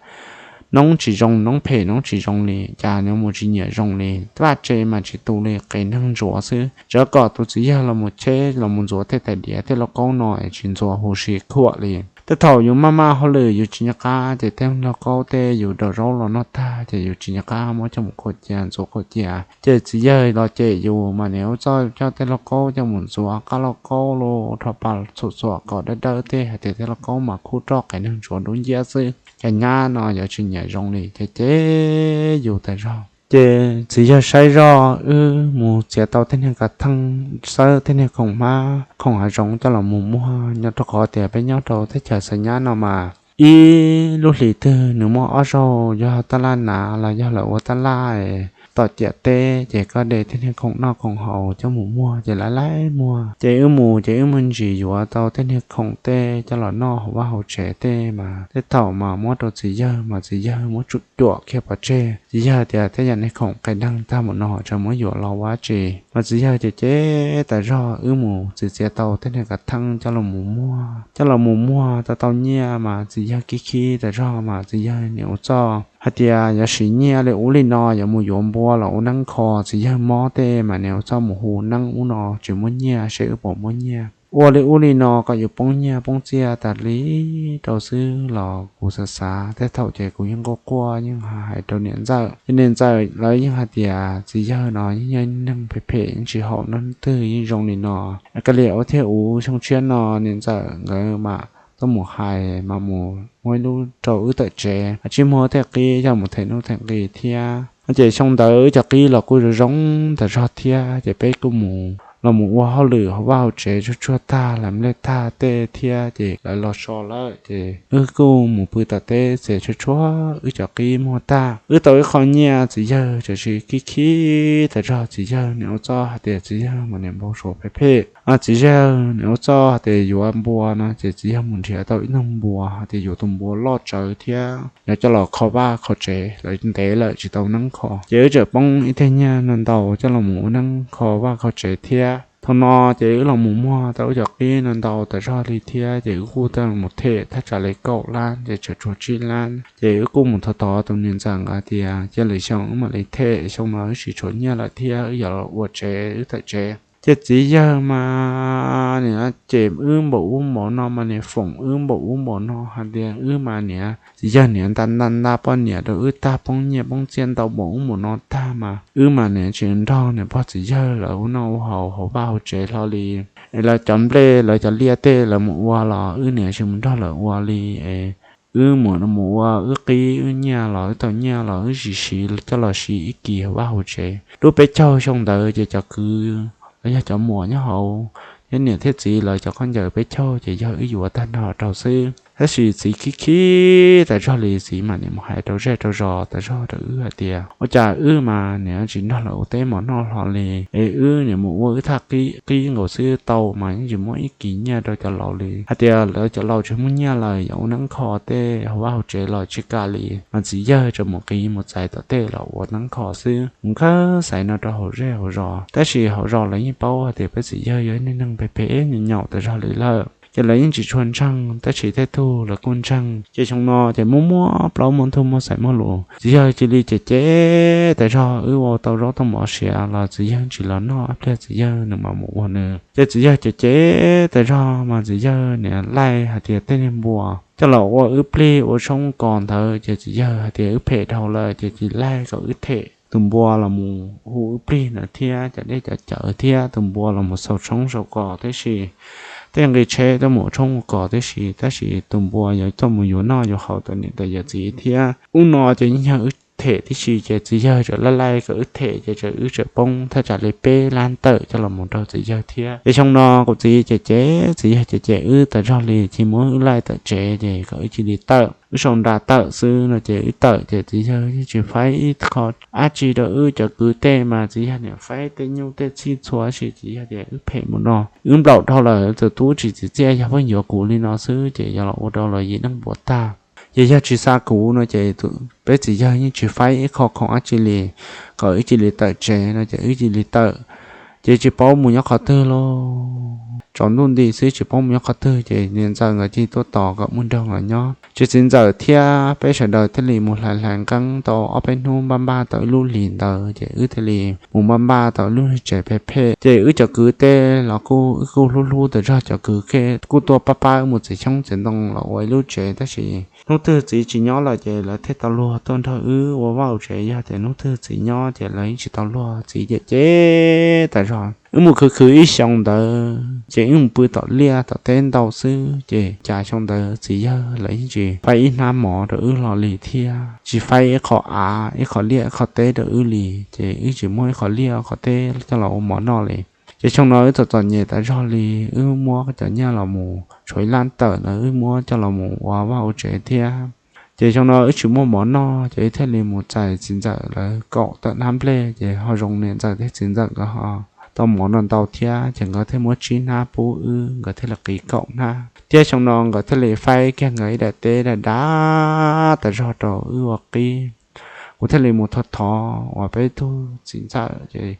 noob tsis zoo, noob phem noob tsis zoo li, cas nws mus tsis nyiam zoo li, vaj tse mas tsis tu li, qis neeg ntsuav xwb. Tsuav kom tus txiv yawg los mus cheb los mus ntxuav tej tais diav tej lauj kaub no es tsis ntxuav huv si khuam li. Tej thaum yus maj maj hauj lwm yus tsis nco qab ces tej lauj kaub tej yus daus zaub los noj tag ces yus tsis nco qab muab coj mus khuam cia ntxuav khuam cia. Ces txiv yawg los cem yus mas niam ua txoj coj tej lauj kaub coj mus ntxuav qab lauj kaub los rho pa txhuam txhuam kom dawb dawb tej hais tias tej lauj kaub mas khub roj qis neeg ntsuav dub nciab xwb, cas nyab no yuav tsis nyiam zoo li, ces cem yus tas zog. Ces txiv yawg saib zoj wb mus txiav tau tej niag kav theej, xawb tej niag khoom hmab khoom hav zoov coj los mus muag, nyob rau qhov tias peb nyob rau teb chaws xa nyab no mas ib lub hlis twg nws muaj ob zaug yog taj laj hnav los yog lawv ua taj laj tom ciam teb, ces koj de tej niag khoom noj khoom haus coj mus muag ces lawv laib muag. Ces wb mus ces wb muaj ntsis yuav tau tej niag khoom tej coj los noj hauv vaj hauv tsev tej mas tej thaum mas muab rau txiv yawg mas txiv yawg muab tsuam cuam kiag pov tseg. Txiv yawg tias tej yam niag khoom qis neeg tag mus no tseem muab yuav los ua dab tsi, mas txiv yawg cem cem tas zog. Wb mus txiav txiav tau tej niag kav theej coj los mus muag, coj los mus muag tau tau nyiaj mas txiv yawg khib khib tas zog mas txiv yawg niam ua txoj hais tias yuav siv nyiaj li ub li no yuav mus yuav npua los ua neeb kho. Txiv yawg mob tej mas niam ua txoj mus hu neeb ub no tsis muaj nyiaj, seb wb puas muaj nyiaj. Ua li ub li no kom yus poob nyiaj poob txiaj tas li rau xwb los kuv xav xav tej thaum ces kuv yeej quaj quaj yeej hais rau niam ntxawm. Ces niam ntxawm lawv yeej hais tias txiv yawg no yeej yog neeg phem phem yeej tsis haum neeg twg yeej zoo li no. Kav liam ua thiab uv, xyoo tshiab no niam ntxawm nkawd mam tuaj mus hais mas mus muab ib lub rau wb tawm tsev, tsib muag tej qib coj mus them nuj them nqi thiab. Ces xyoo ntawd wb cov qib los kuj zoo zoo tas zog thiab, ces peb kuj mus los mus ua hauj lwm hauv vaj hauv tsev tsuag tsuag tag, hlais nplej tag tej thiab ces lawv los so lawm ces wb kuj mus pw tom teb txiav tshuaj tshuaj wb cov qib muag tag. Wb tau ib qho nyiaj, txiv yawg tseem khib khib tas zog. Txiv yawg niam ua txoj hais tias txiv yawg mas niam npau suav phem phem. Txiv yawg niam ua txoj hais tias yuav npua no ces txiv yawg mus nrhiav tau ib tug npua hais tias yuav tus npua loj tsawv thiab yuav coj los kho vaj kho tsev, lawv ntev lawm tsis tau neeb kho. Ces wb tseem poob ib teg nyiaj no ntau coj los mus ua neeb kho vaj kho tsev thiab. Thaum no ces wb los mus muag tau wb cov qib no ntau tas zog li thiab, ces wb kuj tau mus them thaj tsam li kaum lab ces tseem tshuav tsib lab. Ces wb kuj mus thov thov tus niam ntxawm nkawd tias cia lwm xyoo wb mam li them, xyoo no wb tsis tshuav nyiaj lawm thiab, wb yuav los ua tsev wb tawm tsev. Ces txiv yawg mas niam cem wb npaum ub npaum no mas niam foom wb npaum ub npaum no hais tias wb mas niam, txiv yawg niam nta nta nta poj niam rau wb tag poob nyiaj poob txiaj ntau npaum ub npaum no tag mas wb mas niam tsis nrog niam pog txiv yawg lawv ua noj ua haus hauv vaj hauv tsev hlo li. Es lawv cov nplej lawv cov liaj tej lawv mus ua los wb niam tsis mus nrog lawv ua li. Es wb mus mus ua wb qib wb nyiaj los wb tau nyiaj los wb tsis siv coj los siv ib kis hauv vaj hauv tsev. Lub peb caug xyoo ntawd ces cov kwv los yog cov muam nyob hauv thiab niam thiab txiv lawv cov khaub ncaws peb caug ces yog wb yuav tag nrho rau xwb. Tab sis txiv khib khib tas zog li, txiv mam niam mus hais rau zej rau zos tas zog rau wb hais tias ua cas wb mas niam tsis nrog lawv ua teb mov noj hlo li. Es wb niam mus ua wb thaj qib nkaus xwb tau mas yeej tsis muab ib kis nyiaj rau cov laus li. Hais tias lawv cov laus tsis muaj nyiaj lawm yuav ua neeb kho tej hauv vaj hauv tsev los tsis kam li, mas txiv yawg tseem mus qiv mus txais tom tej los ua neeb kho xwb. Mus khawb xaiv no rau hauv zej hauv zos, tab sis hauv zos lawv yeej paub hais tias peb txiv yawg yog ib neeg phem phem nyaum nyaum tas zog li lawm, ces lawv yeej tsis tshua ntseeg, tab sis tej tug lawv kuj ntseeg. Ces xyoo no ces muaj muaj plaub muaj ntug muaj xaiv muaj lus, txiv yawg cia li cem cem tas zog. Wb ua tau zaub tau mov siav los txiv yawg tsis los noj, ib pliag txiv yawg nws mam mus ua nws. Ces txiv yawg cem cem tas zog mas txiv yawg niam laij hais tias tej niag npua coj los ua wb plig ua tshoob kos ntawd ces txiv yawg hais tias wb phem dhau lawm ces tsis laij kom wb them tus npua los mus hu wb plig ntawd thiab cov dej cov cawv thiab tus npua los mus xaus tshoob xaus kos tib si, tej nqi tsheb tuaj mus ua tshoob ua kos tib si, tab sis tus npua yuav tuaj mus yuav noj yuav haus tom niam tom yawm txiv thiab. Ub no ces yeej yog wb them tib si ces txiv yawg tseem laij laij kom wb them ces tseem wb tseem poob thaj tsam li peb lab ntawm coj los mus rau txiv yawg thiab. Ces xyoo no kuv txiv cem cem, txiv yawg cem cem wb tas zog li, cia muab wb laij tawm tsev ces kom wb cia li tawm, wb sau nra tawm xwb no ces wb tawm ces txiv yawg yeej tsis faib ib qho dab tsi rau wb cov kwv tej mas txiv yawg niam faib tej nyuj tej txhij txhua si, txiv yawg tias wb phem mus no, wb nplaum dhau lawm, tus tub tsis txim txiaj yog pheej yuav kuv li no xwb ces yog los ua rau los yim neeg puas tag. Ces yog tsis xa kuv no ces peb txiv yawg yeej tsis faib ib qho khoom dab tsi li, kom wb cia li tawm tsev no ces wb cia li tawm. Ces tsis paub mus nyob qhov twg lauj, tsaus ntuj nti xwb tsis paub mus nyob qhov twg ces niam ntxawm nkawd cia tuaj tos kom muaj nroog los nyob. Ces txiv ntxawm thiab peb sawv daws thiaj li mus hlais hlais nqeeb tau ob peb hnub, npaj npaj tau ib lub hlis ntawd ces wb thiaj li mus npaj npaj tau ib lub tsev phem phem. Ces wb cov kwv tej los kuj, wb kuj hlub hlub tas zog, cov kwv tej kuj tuaj pab pab wb mus txiav xyoob txiav ntoo los ua ib lub tsev, tab sis hnub twg txiv tsis nyob lawm ces lawv thiaj tau luag tuaj nrog wb ua vaj ua tsev. Yog tias hnub twg txiv nyob ces lawv yeej tsis tau luag, txiv cem cem tas zog. Wb mus khwv khwv ib xyoo ntawd ces wb mus pw tom liaj tom teb ntau xwb ces cas xyoo ntawd txiv yawg lawv yeej tsis faib ib hnab mov rau wb hlo li thiab, tsis faib ib qho av ib qho liaj ib qho teb rau wb li, ces wb tsis muaj ib qho liaj qho teb coj los ua mov noj li. Ces xyoo no wb txom txom nyem tas zog li, wb muab cov nyiaj los mus tshuav ib lab tawm ntawd wb muab coj los mus ua vaj ua tsev thiab. Ces xyoo no wb tsis muaj mov noj ces wb thiaj li mus txais txiv ntxawm lawv kaum tawm hnab nplej, ces ho zoo niam ntxawm thiab txiv ntxawm nkawd ho tau mov no ntau thiab ces nkawd thiaj muab tsib hnab pub wb, nkawd thiaj li qiv kaum hnab thiab. Xyoo no nkawd thiaj li faib kiag nkawd ib daim teb daim dav tas zog rau wb ua qib. Kuv thiaj li mus thov thov uas peb tug txiv ntxawm ces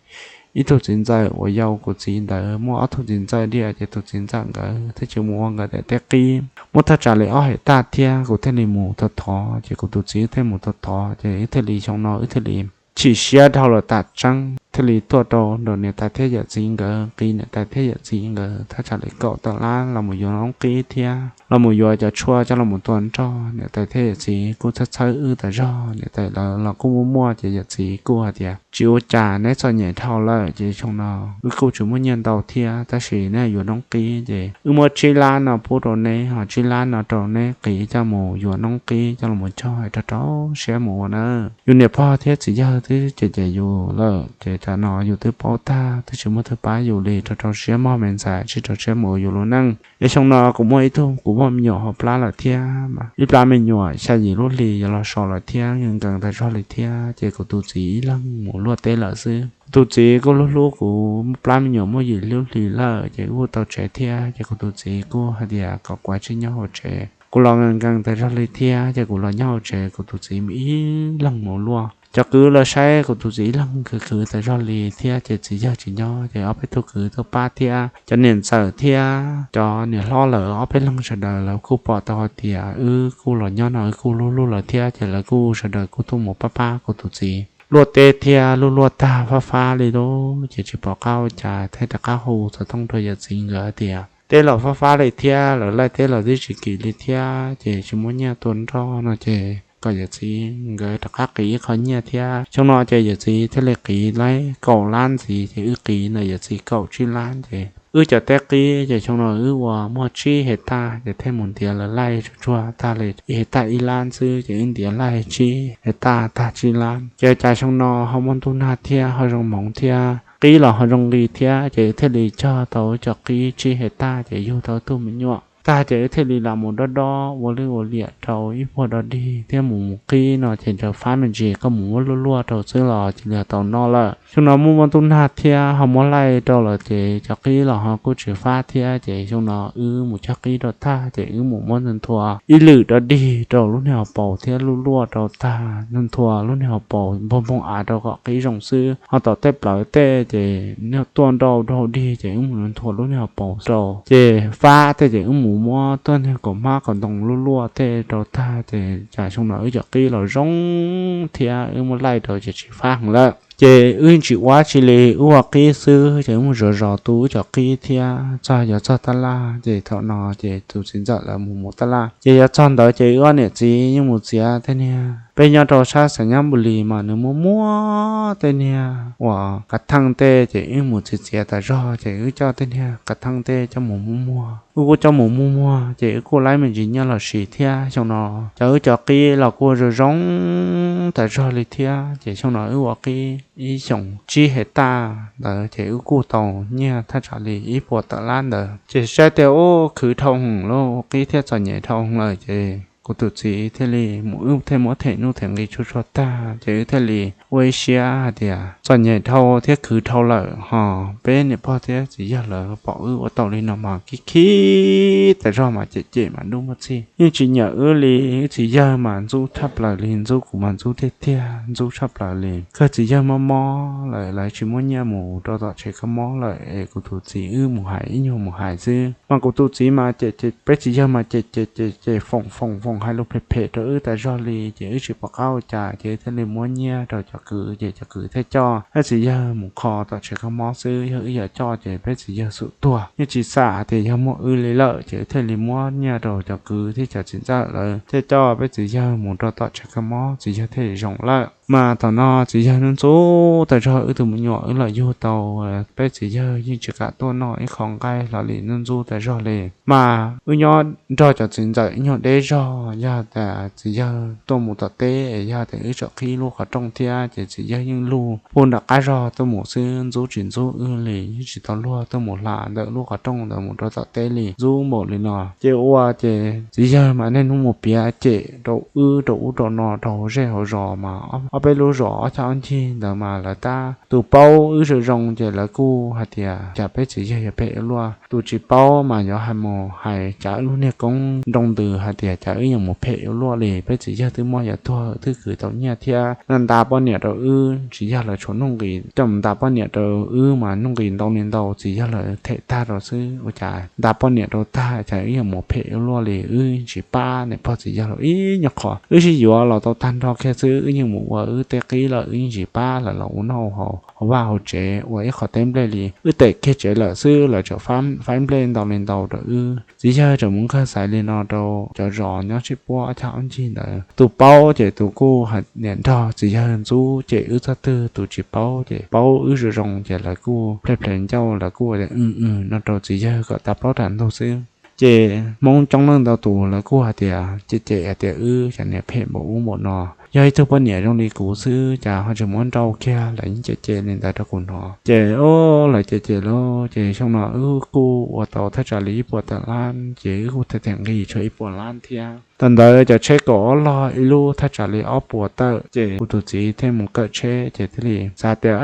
ib tug txiv ntxawm uas yau kuv txiv ntawd muaj ob tug txiv ntxawm diam, ces tus txiv ntxawm nkawd thiaj tsis mus ua nkawd daim teb qib, muaj thaj tsam li ob hais tag thiab. Kuv thiaj li mus thov thov, ces kuv tus txiv thiaj mus thov thov, ces wb thiaj li xyoo no wb thiaj li chim siab dhau los tas tseeb, thiaj li tuaj rau nram niam tais thiab yawm txiv nkawd, qiv niam tais thiab yawm txiv nkawd thaj tsam li kaum tawm lab los mus yuav noob qib thiab los mus yuav cov tshuaj coj los mus tua nroj. Niam tais thiab yawm txiv kuj txhawb txhawb wb tas zog, niam tais lawv los kuj muaj muaj, ces yawm txiv kuj hais tias tsis ua cas, neb txom nyem dhau lawm, ces xyoo no wb kuj tsis muaj nyiaj ntau thiab, tab sis neb yuav noob qib ces wb muab tsib lab no pub rau neb, ho tsib lab no rau neb qiv coj mus yuav noob qib coj los mus cog, rau rau siab mus ua na. Yus niam pog thiab txiv yawg twb cem cem yus lawm, ces tam no yus twb paub tag, twb tsis muaj twg pab yus li, rau rau siab mog me ntxhais, tsis rau siab mus ua yus lub neej. Es xyoo no kuv muaj ib tug kuv poj me nyuam hauv plab lawm thiab, ib plab me nyuam xya yim lub hli yuav los so lawm thiab, nkees nkees tas zog li thiab, ces kuv tus txiv ib leeg mus luaj teb lawm xwb. Kuv tus txiv kuj hlub hlub kuv, plab me nyuam muaj yim lub hli lawm, ces wb tau tsev thiab, ces kuv tus txiv kuj hais tias kom kuv tsis nyob hauv tsev. Kuv los nkees nkees tas zog li thiab, ces kuv los nyob hauv tsev, kuv tus txiv ib leeg mus luaj. Cov kwv los saib kuv tus txiv ib leeg khwv khwv tas zog li thiab, ces txiv yawg tsis nyob, ces ob peb tug kwv tuaj pab thiab, cov niam ntxawm thiab cov niam hlob lawv ob peb leeg sawv daws lawv kuj pom tau hais tias wb kuj los nyob no, wb kuj hlub hlub lawv thiab, ces lawv kuj sawv daws kuj tuaj mus pab pab kuv tus txiv. luaj teb thiab luaj luaj tag fab fab li lawm ces tsis pom qab ua cas thiaj rov qab hu xov tooj rau yawm txiv nkawd tias teb los fab fab li thiab, lawv laij teb los twb tsis kim li thiab, ces tsis muaj nyiaj tua nroj no ces kom yawm txiv nkawd rov qab qiv ib qho nyiaj thiab. Xyoo no ces yawm txiv thiaj li qiv laib kaum lab ntxiv, ces wb qiv ntawm yawm txiv kaum tsib lab, ces wb cov teb qib ces xyoo no wb ua muaj tsib hej taj, ces thiaj mus ntiav lawv laij tsuag tsuag tag li ib hej taj ib lab xwb, ces wb ntiav laij tsib hej taj tag tsib lab. Ces cas xyoo no ho muaj ntuj nag thiab ho zoo hmoov thiab, qib los ho zoo nqi thiab, ces thiaj li cog tau cov qib tsib hej taj, ces yug tau tug me nyuam tag, ces wb thiaj li lam mus dob dob ua lwj ua liam rau ib puag dog dig thiab mus mus qib no ces ntshe fab me ntsis koj mus muab luaj luaj rau xwb los cia li tau noj lawm. Xyoo no muaj muaj ntuj nag thiab ho muab laij rau lawm, ces cov qib los ho kuj tsis fab thiab, ces xyoo no wb mus cog qib rau tag, ces wb mus muab nthua ib lwm dog dig rau lub niag hauv paus thiab luaj luaj rau tag, nthua lub niag hauv paus npog npog av rau kom qib zoo xwb, ho tom tej plawv tej ces tuaj nrau rau dig, ces wb mus nthua lub niag hauv paus rau, ces fab tej ces wb mus muab tuaj niag kaum hmab kaum ntoo luaj luaj tej rau tag, ces cas xyoo no wb cov qib los zoo thiab wb muab laij rau ces tsis fab heev lawm. Ces wb tsis ua tsi li, wb ua qib xwb, ces wb mus zov zov tu wb cov qib thiab txog yuav txog tab laj, ces thaum no ces tus txiv ntxawm lawv mus mus tab laj, ces yuav txog ntawd ces wb ob niam txiv yeej mus txiav tej niag, peb nyob rau sab Xais Nyab Npus Lis mas nws muaj muaj tej niag uas kav theej tej, ces wb mus txiav txiav tas zog, ces wb coj tej niag kav theej tej coj mus muag muag, wb kuj coj mus muag muag, ces wb kuj laib me ntsis nyiaj los sis thiab. Xyoo no cov wb cov qib los kuj zoo zoo tas zog li thiab, ces xyoo no wb ua qib ib xyoos tsib hej taj ntawd ces wb kuj tau nyiaj thaj tsam li ib puas tawm lab ntawd, ces saib tias ub khwv dhau heev lawm, ua qib thiab txom nyem dhau heev lawm, ces kuv tus txiv thiaj li mus, wb thiaj muab them nuj them nqi tsuag tsuag tag, ces wb thiaj li ua ib siab hais tias txom nyem dhau thiab khwv dhau lawm ho, peb niam pog thiab txiv yawg lawv pom wb ua tau li no mas khib khib tas zog mas cem cem mas ntuj muaj txij, yeej tsis nyiam wb li. Wb txiv yawg mas ntxub tshaj plaws li, ntxub kuv mas ntxub tiag tiag, ntxub tshaj plaws li. Kawg txiv yawg mob mob lawm, lawv tsis muaj nyiaj mus rau tom tsev kho mob lawm, es kuv tus txiv wb mus hais ib nyuag mus hais xwb, mas kuv tus txiv mas cem cem, peb txiv yawg mas cem cem cem cem foom foom foom hais lus phem phem rau wb tas zog li, ces wb tsis pom qab ua cas, ces wb thiaj li muab nyiaj rau cov kwv, ces cov kwv thiaj coj peb txiv yawg mus kho tom tsev kho mob xwb, yog wb yuav coj ces peb txiv yawg xum tuag. Yeej tsis xam hais tias yog muaj wb li lawm, ces wb thiaj li muab nyiaj rau cov kwv thiab cov txiv ntxawm lawv thiaj coj peb txiv yawg mus rau tom tsev kho mob, txiv yawg thiaj li zoo lawm. Mas thaum no txiv yawg ntxub ntxub tas zog, wb tus me nyuam wb los yug tau, peb txiv yawg yeej tsis kam tuaj noj ib qho nqaij hlo li, ntxub ntxub tas zog li. Mas wb nyob nrog cov txiv ntxawm ib nyuag deb zog, yog tias txiv yawg tuaj mus tom teb, yog tias wb tsam qhib lub qhov rooj thiab, ces txiv yawg yeej luag puag nram qab zog tuaj mus xwb, ntxub tsis ntxub wb li, yeej tsis tau luag tuaj mus hla ntawm lub qhov rooj ntawd mus rau tom teb li, ntxub npaum li no. Ces ua ces txiv yawg mas niaj hnub mus piav cem rau wb rau ub rau no rau hauv zej hauv zos, mas ob peb lub zos ob choj ob ncig ntawd mas lawv tab tus paub wb zoo zoo, ces lawv kuj hais tias cas peb txiv yawg yuav phem ua luaj. Tus tsis paub mas yuav hais mus hais cas wb lub niag koob nroo ntws hais tias cas wb yuav mus phem ua luaj li, peb txiv yawg twb muaj yuav tuag twb khwv tau nyiaj thiab, nta poj niam rau wb, txiv yawg lawv tshuav nuj nqis coj mus nta poj niam rau wb mas nuj nqis ntau li ntau, txiv yawg lawv them tag rau xwb, ua cas nta poj niam rau tag cas wb yuav mus phem ua luaj li, wb tsis pab niam pog txiv yawg lawv ib nyuag qho. Wb sib yuav los tau tag nrho kiag xwb, wb yeej mus ua wb tej qib lawm, wb yeej tsis pab lawv los ua noj ua haus hauv vaj hauv tsev ua ib qho teb nplej li. Wb tes kiag tsev lawm xwb, lawv tseem faib nplej ntau li ntau rau wb. Txiv yawg tseem mus nkag xaiv li no rau cov zos nyob sib puab ob choj ob ncig ntawd. Tus paub ces tus kuj hais tias nrog txiv yawg ntxub cem wb txog twg, tus tsis paub ces paub wb zoo zoo ces lawv kuj ple ple ncauj, lawv kuj tias w w no rau txiv yawg kom tas plaub tas ntug xwb. Ces Hmoob coob leej ntau tus lawv kuj hais tias cem cem hais tias wb cov niam phem npaum ub npaum no, yog ib tug poj niam zoo li kuv xwb cas ho tseem muab nrauj kiag, lawv yeej cem cem li ntawd rau kuv hnov. Ces o, lawv cem cem lawm ces xyoo no wb kuj ua tau thaj tsam li ib puas tawm lab, ces wb kuj them them nqi tshuav ib puas lab thiab. Thaum ntawd cov tsheb kaum ob log ib lub thaj tsam li ob puas tawm, ces kuv tus txiv thiaj mus kawm tsheb ces thiaj li xav tias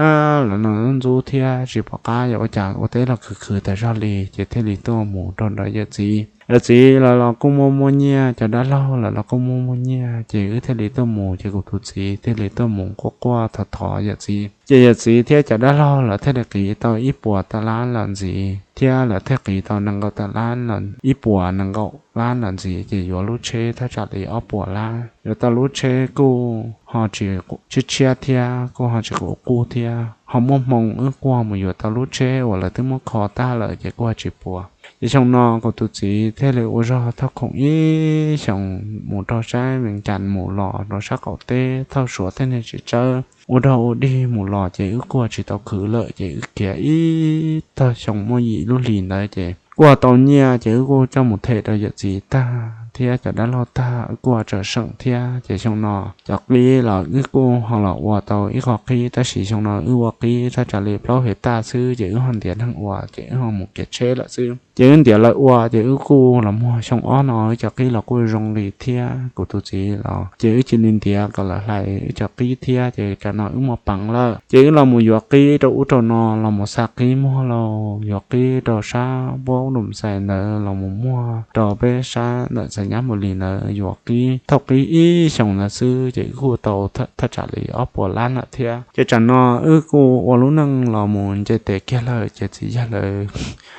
lawv no ntxub thiab tsis pom qab yuav ua cas ua teb los khwv khwv tas zog li, ces thiaj li tuaj mus rau nrog yawm txiv. Yawm txiv lawv los kuj muaj muaj nyiaj, cov dab laug lawv los kuj muaj muaj nyiaj, ces wb thiaj li tuaj mus, ces kuv tus txiv thiaj li tuaj mus quaj quaj thov thov yawm txiv. Ces yawm txiv thiab cov dab laug lawv thiaj li qiv tau ib puas tawm lab los ntxiv, thiab lawv thiaj qiv tau nees nkaum tawm lab, ib puas nees nkaum lab los ntxiv, ces yuav lub tsheb thaj tsam li ob puas lab. Yuav tau lub tsheb kuj ho tsis tshiab tshiab thiab kuj ho tsis quv qub thiab, ho muaj hmoo wb kuj mus yuav tau lub tsheb uas lawv twb muab kho tag lawm ces kuj ho tsis puas. Ces xyoo no kuv tus txiv thiaj li ua zog thauj khoom ib xyoos mus rau sab Vees Cas mus los rau sab qaum teb thauj Suav tej niag tsev tsawb ua dog ua dig mus los ces wb kuj tsis tau khwv lawm ces wb khiav ib tag xyoo muaj yim lub hlis ntawd ces kuj tau nyiaj ces wb kuj coj mus them rau yawm txiv tag thiab cov dab laug tag wb kuj tseem seem thiab. Ces xyoo no cov qib los wb kuj ho los ua tau ib qho qib tab sis xyoo no wb ua qib thaj tsam li plaub hais taj xwb ces wb ho ntiav neeg ua ces wb ho mus kiav tsheb lawm xwb. Ces wb ntiav lawv ua ces wb kuj los muag xyoo ob no wb cov qib los kuj zoo li thiab kuv tus txiv los ces wb cia li ntiav kom lawv hlais wb cov qib thiab ces tam no wb muaj peev lawm ces wb los mus yuav qib rau ub rau no los mus xa qib muag lauj, yuav qib rau sab Npauj Dum Xais ntawd los mus muag rau peb sab ntawm Xais Nyab Npaus Lis ntawd yuav qib thauj qib ib xyoos ntawd xwb ces wb kuj tau thaj tsam li ob puas lab lawm thiab. Ces tam no wb kuj ua lub neej los mus nce tes kiag lawm ces txiv yawg lawv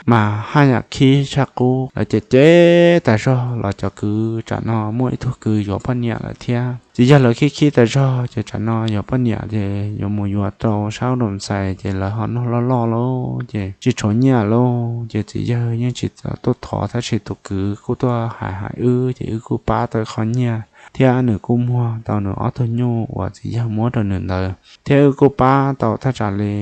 mas haj yam khib tshaj qub lawm ces cem tas zog los cov kwv tam no muaj ib tug kwv yuav poj niam lawm thiab. Txiv yawg lawv khib khib tas zog ces tam no yuav poj niam ces yuav mus yuav rau sab Dum Xais ces lawv ho noj loj loj lauj ces tsis tshuav nyiaj lauj ces txiv yawg yeej tsis tuaj thov tab sis tus kwv kuj tuaj hais hais wb ces wb kuj pab tau qho nyiaj thiab nws kuj muag tau nws ob tug nyuj uas txiv yawg muab rau nws ntawd thiab wb kuj pab tau thaj tsam li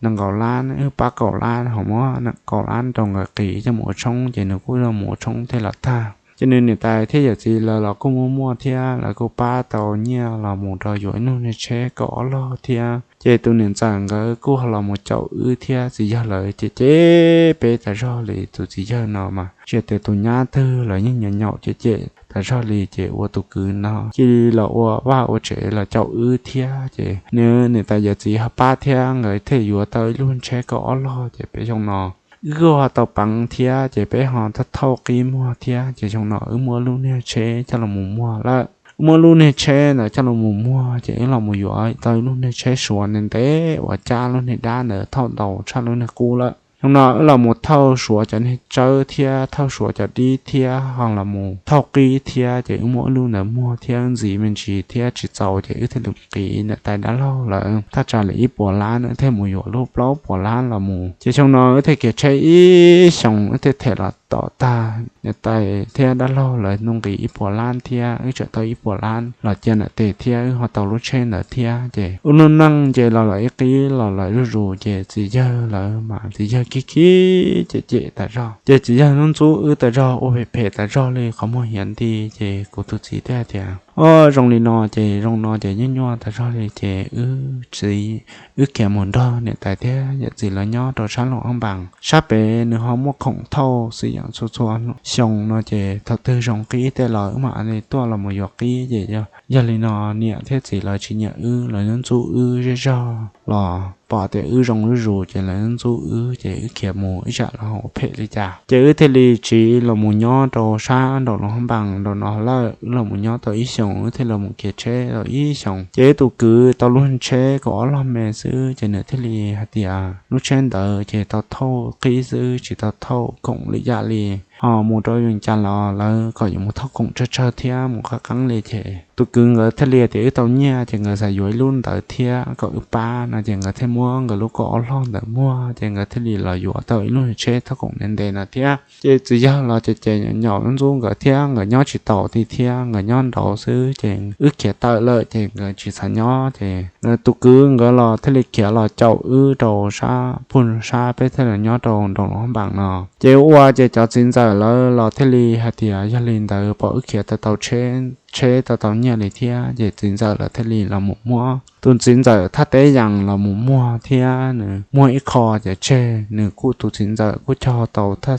nees nkaum lab, wb pab kaum lab ho muab kaum lab rau nkawd qis coj mus ua tshoob ces nws kuj mus ua tshoob thiaj los tag. Ces nws niam tais thiab yawm txiv lawv los kuj muaj muaj thiab lawv kuj pab tau nyiaj los mus rau yuav ib lub niag tsheb kaum ob log thiab ces tus niam ntxawm nkawd kuj los mus caum wb thiab txiv yawg lawv ces cem peb tas zog li. Tus txiv yawg no mas tsis tias tus nyab twg los yeej nyaum nyaum cem cem tas zog li ces ua tus kwv no cia li los ua vaj ua tsev los caum wb thiab ces nws niam tais yawm txiv ho pab thiab nkawd thiaj yuav tau ib lub tsheb kaum ob log ces peb xyoo no wb kuj ho tau peev thiab ces peb ho thauj qib muag thiab ces xyoo no wb muab lub niag tsheb coj los mus muag lawm. Wb muab lub niag tsheb ntawd coj los mus muag ces wb los mus yuav tau ib lub niag tsheb Suav ntev ntev uas cab lub niag dab ntawd thauj ntau tshaj lub niag qub lawm. Xyoo no wb los mus thauj Suav cov niag tsawb thiab thauj Suav cov dib thiab ho los mus thauj qib thiab ces wb muab wb lub ntawd muag thiab ntxiv me ntsis thiab tsis txaus ces wb thiaj li qis niam tais dab laug lawv thaj tsam li ib puas lab wb thiaj mus yuav lub plaub puas lab los mus ces xyoo no wb thiaj khiav tsheb ib xyoos wb thiaj them los tom tag. Niam tais thiab dab laug lawv nqis ib puas lab thiab wb tseem tau ib puas lab los cia niam tais thiab wb ho tau lub tsheb ntawd thiab ces wb lub neej ces los lawm ib qib los lawm zuj zus ces txiv yawg lawv mas txiv yawg khib khib cem cem tas zog ces txiv yawg ntxub ntxub wb tas zog ua phem phem tas zog li qhov muag hiav nti ces kuv tus txiv thiaj tias, Au, zoo li no ces zoo no ces nyuaj nyuaj tas zog li ces wb txiv wb khiav mus nrog niam tais thiab yawm txiv lawv nyob rau sab Loos Ab Npas sab pem nws ho muaj khoom thauj xwm yam txhua txhua xyoo no ces thaum twg zoo qib tej los wb mam li tuaj los mus yuav qib ces yog li no niam thiab txiv lawv tsis nyiam wb, lawv ntxub ntxub wb zej zog los pom tias wb zoo zuj zus ces lawv ntxub ntxub wb ces wb khiav mus ib tsam los ua phem li cas ces wb thiaj li tsiv los mus nyob rau sab nraum Loos Ab Npas nraum no lawm. Wb los mus nyob tau ib xyoos wb thiaj los mus khiav tsheb tau ib xyoos ces wb tus kwv tau lub tsheb kaum ob log me xwb ces nws thiaj li hais tias lub tsheb ntawd ces tau thauj qib xwb tsis tau thauj khoom li yam li ho mus rau Vees Cas los lawv kom yuav mus thauj khoom tsawg tsawg thiab mus qab qeeb li ces tus kwv nkawd thiaj li tias wb tau nyiaj ces nkawd xav yuav ib lub ntawd thiab kom wb pab no ces nkawd thiaj muab nkawd lub kaum ob log ntawd muag ces nkawd thiaj li los yuav tau ib lub tsheb thauj khoom ntev ntev no thiab. Ces txiv yawg los ces ces nyaum ntxub nkawd thiab nkawd nyob tsis taus ti thiab nkawd nyob nraud xwb ces wb khiav tawm lawm ces nkawd tsis xav nyob ces tus kwv nkawd los thiaj li khiav los caum wb rau sab pug sab peb thiaj los nyob rau nraum Loos Ab Npas no ces ua ces cov txiv ntxawm lawv los thiaj li hais tias yog li ntawd pom wb khiav tau tau tsheb tau tau nyiaj li thiab ces txiv ntxawm lawv thiaj li los mus muab tus txiv ntxawm thaj teb yees los mus muag thiab nws muag ib qho ces tseg nws kuj tus txiv ntxawm kuj cog tau thaj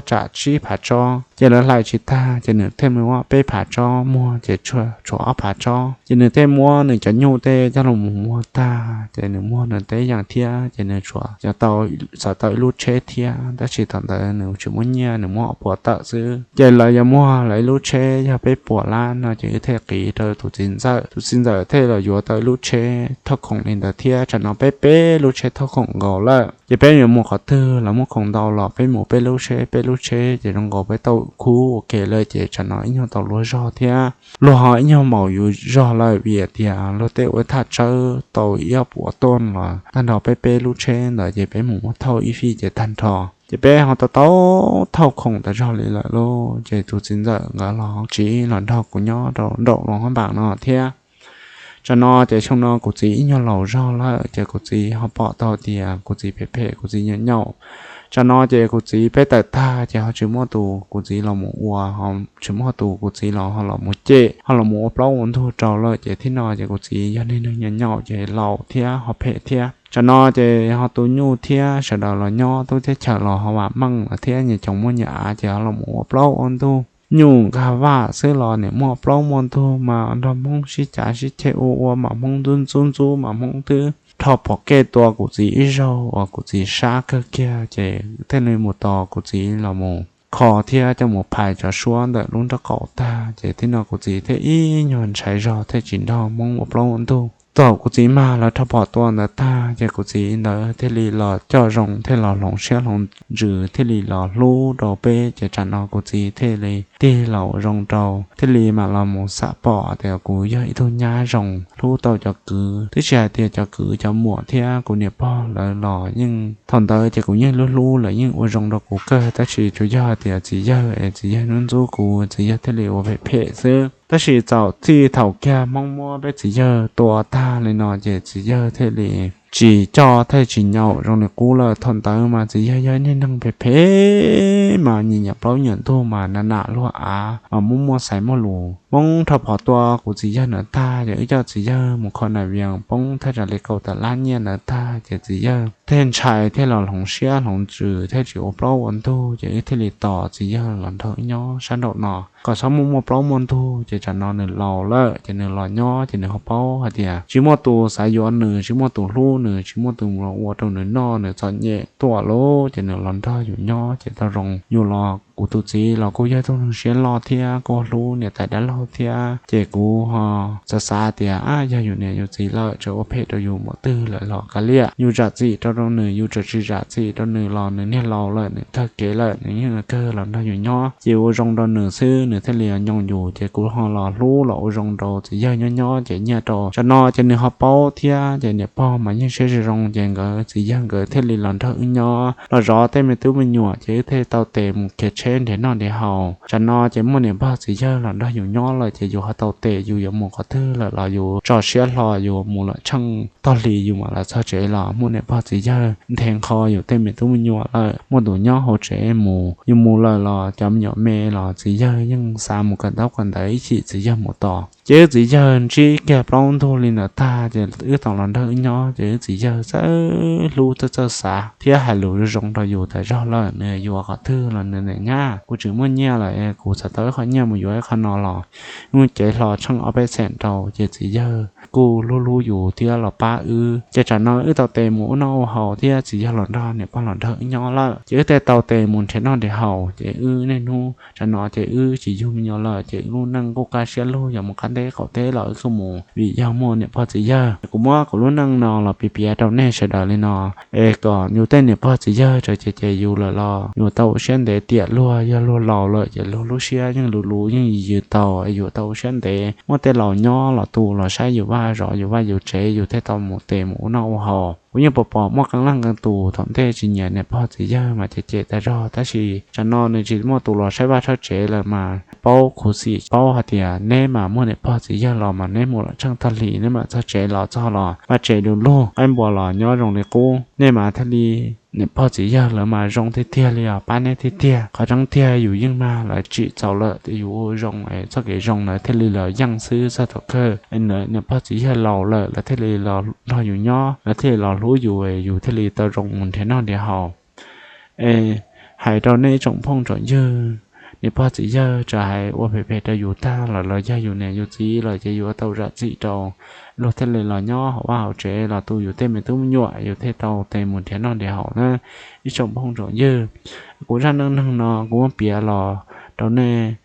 tsam tsib phav tsob ces lawv hlais tsis tag ces nws thiaj muab peb phav tsob muag ces tshuav ob phav tsob ces nws thiaj muab nws cov nyuj tej coj los mus muag tag ces nws muag nws teb yees thiab ces nws tsuas yog tau, xav tau ib lub tsheb thiab tab sis thaum ntawd nws tsis muaj nyiaj nws muab ob puas tawm xwb ces lawv yuav muag lawv ib lub tsheb yog peb puas lab no ces wb thiaj qiv rau tus txiv ntxawm, tus txiv ntxawm thiaj los yuav tau ib lub tsheb thauj khoom li ntawd thiab tsam no peb peb lub tsheb thauj khoom nkaus lawm ces peb yuav mus qhov twg los muaj khoom ntau los peb mus peb lub tsheb peb lub tsheb ces zoo nkaus peb tau khub ua ke lawm ces tsam no ib nyuag tau luag zog thiab luag ho ib nyuag maum yus zog lawm vim tias luag tej ua thaj tsawb tau ib ob puas tuaj los tag nrho peb peb lub tsheb ntawd ces peb mus muab thauj ib fij ces tag nrho ces peb ho tau tau thauj khoom tas zog li lawm lauj. Ces tus txiv ntxawm nkawd los tsis los nrog kuv nyob rau nraum loo hab npam no thiab. Tsam no ces xyoo no kuv txiv ib nyuag laus zog lawm ces kuv txiv ho pom tau tias kuv txiv phem phem kuv txiv nyaum nyaum. Tsam no ces kuv txiv peb tawm tag ces ho tsis muaj tus kuv txiv los mus ua, ho tsis muaj tus kuv txiv los ho los mus cem ho los mus ua plaub ua ntug rau lawm ces thib no ces kuv txiv yog neeg nyaum nyaum ces laus thiab ho phem thiab. Tsam no ces ho tu nyuj thiab sawv daws los nyob tub teb chaws los ho vam meej los thiab nyias coos muaj nyias av ces ho los mus ua plaub ua ntug. Nyuj nkag vaj xwb los nim muaj plaub muaj ntug mas nrog Hmoob sib cav sib ceg ua ua mas Hmoob ntxub ntxub ntxub mas Hmoob twb rho phom kej tua kuv txiv ib zaug uas kuv txiv sab kawg kiag ces thiaj li mus tos kuv txiv los mus kho thiab coj mus phais cov suab ntawm lub nraub qaum tag ces thib no kuv txiv thiaj ib nyuag ntshai zog thiaj tsis nrog Hmoob ua plaub ua ntug. Thaum kuv txiv mag lawv rho phom tua ntawd tag ces kuv txiv ntawd thiaj li los coj zoo thiaj los hloov siab hloov ntsws thiaj li los hlub rau peb ces tsam no kuv txiv thiaj li tig los ua zoo rau thiaj li mam los mus xam pom tias kuv yog ib tug nyab zoo hlub tau cov kwv twb tsis hais tias cov kwv cov muam thiab kuv niam pog lawv los yeej thaum ntawd ces kuv yeej hlub hlub lawv yeej ua zoo rau kuv kawg tab sis tsuas yog tias txiv yawg es txiv yawg ntxub ntxub kuv txiv yawg thiaj li ua phem phem xwb. Tab sis txaus txij thaum kiag Hmoob muab peb txiv yawg tua tag li no ces txiv yawg thiaj li tsis coj thiaj tsis nyaum zoo li qub lawm. Thaum ntawd mas txiv yawg yog ib neeg phem phem mas nyiam nyiam plaub nyiam ntug mas na nam luag av mas muaj muaj xaiv muaj lus. Hmoob rho phom tua kuv txiv yawg ntawd tag ces wb coj txiv yawg mus kho nas vias poob thaj tsam li kaum tawm lab nyiaj ntawd tag ces txiv yawg thiaj ntshai thiaj los hloov siab hloov ntsws thiaj tsis ua plaub ua ntug ces wb thiaj li tos txiv yawg los nrog wb nyob sab nraum no kom txhob muaj muaj plaub muaj ntug ces tsam no nws laus lawm ces nws los nyob ces nws ho paub hais tias tsis muaj tus xav yuav nws tsis muaj tus hlub nws tsis muaj tus ua rau nws noj nws txom nyem tuaj lauj ces nws los nrog yus nyob ces tau zoo yus los kuv tus txiv los kuj yog ib tug neeg siab loj thiab kuj hlub niam tais dab laug thiab ces kuv ho xav xav tias ab yog yus niam yus txiv lawm tseem ua phem rau yus mus twg lawm los kav liam yus zam txim rau rau nws yus tseem tsis zam txim rau nws los nws niag laus lawm nws kawg kev lawm nws yeej kawg los nrog yus nyob ces ua zoo rau nws xwb nws thiaj li nyoos yus ces kuv ho los hlub los ua zoo rau txiv yawg nyob nyob ces nyiaj rau tsam no ces nws ho paub thiab ces niam pog mas yeej siab zoo ces nkawd txiv yawg nkawd thiaj li los nrog wb nyob los zov tej me tub me nyuam ces wb thiaj tau tes mus khiav tsheb nrhiav noj nrhiav haus. Tsam no ces muaj niam pog txiv yawg los nrog yus nyob lawm ces yus ho tau tes yus yuav mus qhov twg lawm los yus tso siab hlo yus mus lawm tsheej tog hli yus mam los txog tsev los muaj niam pog txiv yawg nthe nqho yus tej me tub me nyuam lawm muaj tus nyob hauv tsev mus yus mus lawm los cov me nyuam me los txiv yawg yeej xa mus kawm ntaub kawm ntawv ib chim txiv yawg mus tos ces wb txiv yawg ntsib kiag plaub ntug li ntawd tag ces wb tau los nrog wb nyob ces wb txiv yawg txawj hlub txawj txawj xav thiab hais lus zoo zoo rau yus tas zog lawm nws yuav qhov twg los nws niam nyab kuv tseem muaj nyiaj lawm kuv txhais tau ib qho nyiaj mus yuav ib qho no los mus cev hlo tsheej ob peb xeem rau ces txiv yawg kuj hlub hlub yus thiab los pab wb ces tsam no wb tau tes mus ua noj ua haus thiab txiv yawg los nrog niam pog los nrog wb nyob lawm ces wb thiaj tau tes mus nrhiav noj nrhiav haus ces wb niaj hnub tsam no ces wb tsis yug me nyuam lawm ces wb lub neej kuj kaj siab lug yog mus qab teb qaum teb los wb kuj mus vim yog muaj niam pog txiv yawg. Kuv muab kuv lub neej no los piav piav rau nej sawv daws li no es kom yus tej niam pog txiv yawg tseem cem cem yus lawm los yus tau ua siab ntev tiam luag yog luag laus lawm ces luag lub siab yeej luv luv yeej yws yws tau es yus tau ua siab ntev muaj tej laus nyob los tu los saib yus vaj zov yus vaj yus tsev yus thiaj tau mus tes mus ua noj ua haus. Kuv yeej pom pom muaj qee leej qee tus thaum ntej tsis nyiam niam pog txiv yawg mas cem cem tas zog tab sis tsam no nws tsis muaj tus los saib vaj saib tsev lawm mas paub khuv xim paub hais tias neb mas muaj niam pog txiv yawg los mas neb mus los tsheej tog hli neb mam txog tsev los txog los vaj tsev du lug qaib npua los nyob zoo li qub nej mas thiaj li niam pog txiv yawg lawv mas zoo tiag tiag li os pab neb tiag tiag. Qhov tseeb tiag yus yeej mag lawv tsim txaus lawm tias yus ua zoo es txoj kev zoo lawv thiaj li los yeej xwb txog thaum kawg es niam pog txiv yawg laus lawm lawv thiaj li los nrog yus nyob lawv thiaj li los hlub yus es yus thiaj li tau zoo mus nrhiav noj nrhiav haus. Es hais rau nej tsoom phooj tsoom ywg, niam pog txiv yawg tsam hais ua phem phem rau yus tag los los yog yus niam yus txiv los ces yus tau zam txim rau luag thiaj li los nyob hauv vaj hauv tsev los tu yus tej me tub me nyuam yus thiaj tau tes mus nrhiav noj nrhiav haus na. Ib tsoom phooj tsoom ywg, kuv zaj neej neeg no kuv muab piav los rau nej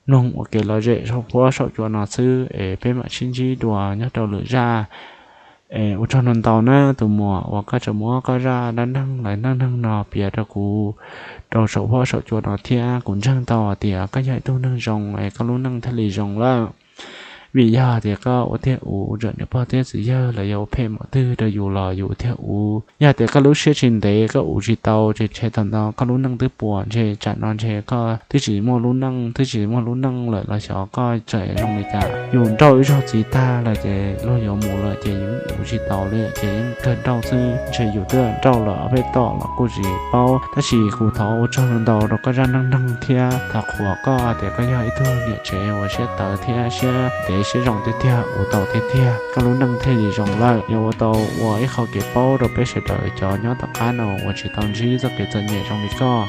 mloog ua kev lom zem saum huab saum cua no xwb es peb mam sib ntsib dua nyob rau lwm zaj. Ua tsaug ntau ntau na tus muam uas koj tseem muab koj zaj dab neeg lawv neej neeg no piav rau kuv rau saum huab saum cua no thiab. Kuv ntseeg tau hais tias koj yog ib tug neeg zoo es koj lub neej thiaj li zoo lawm. Vim yog tias koj ua tiag uv, txawm niam pog thiab txiv yawg los yog ua phem npaum twg rau yus los yus ua tiag uv. Yog tias koj lub siab tsis ntev koj uv tsis tau ces ntshe thaum ntawd koj lub neej twb puas, ntshe tsam no ntshe koj twb tsis muaj lub neej, twb tsis muaj lub neej lawm los xyov koj tseem zoo li cas. Yus nrauj ib zaug txiv tag lawm ces luag yuav mus lawm ces yeej uv tsis tau li ces yeej kawg nrauj xwb. Ntshe yus twb nrauj lawm ob peb tom los kuj tsis paub. Tab sis kuv thov ua tsaug ntau rau koj zaj neej neeg thiab thov qhuas koj tias koj yog ib tug niam tsev uas siab tawv thiab siab ntev siab zoo tiag tiag, ua tau tiag tiag koj lub neej thiaj li zoo lawm. Yog ua tau ua ib qho kev paub rau peb sawv daws cov nyob tom qab no uas tsis tau ntsib txoj kev txom nyem zoo li koj.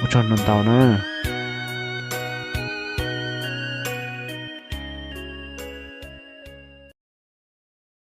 Ua tsaug ntau ntau na.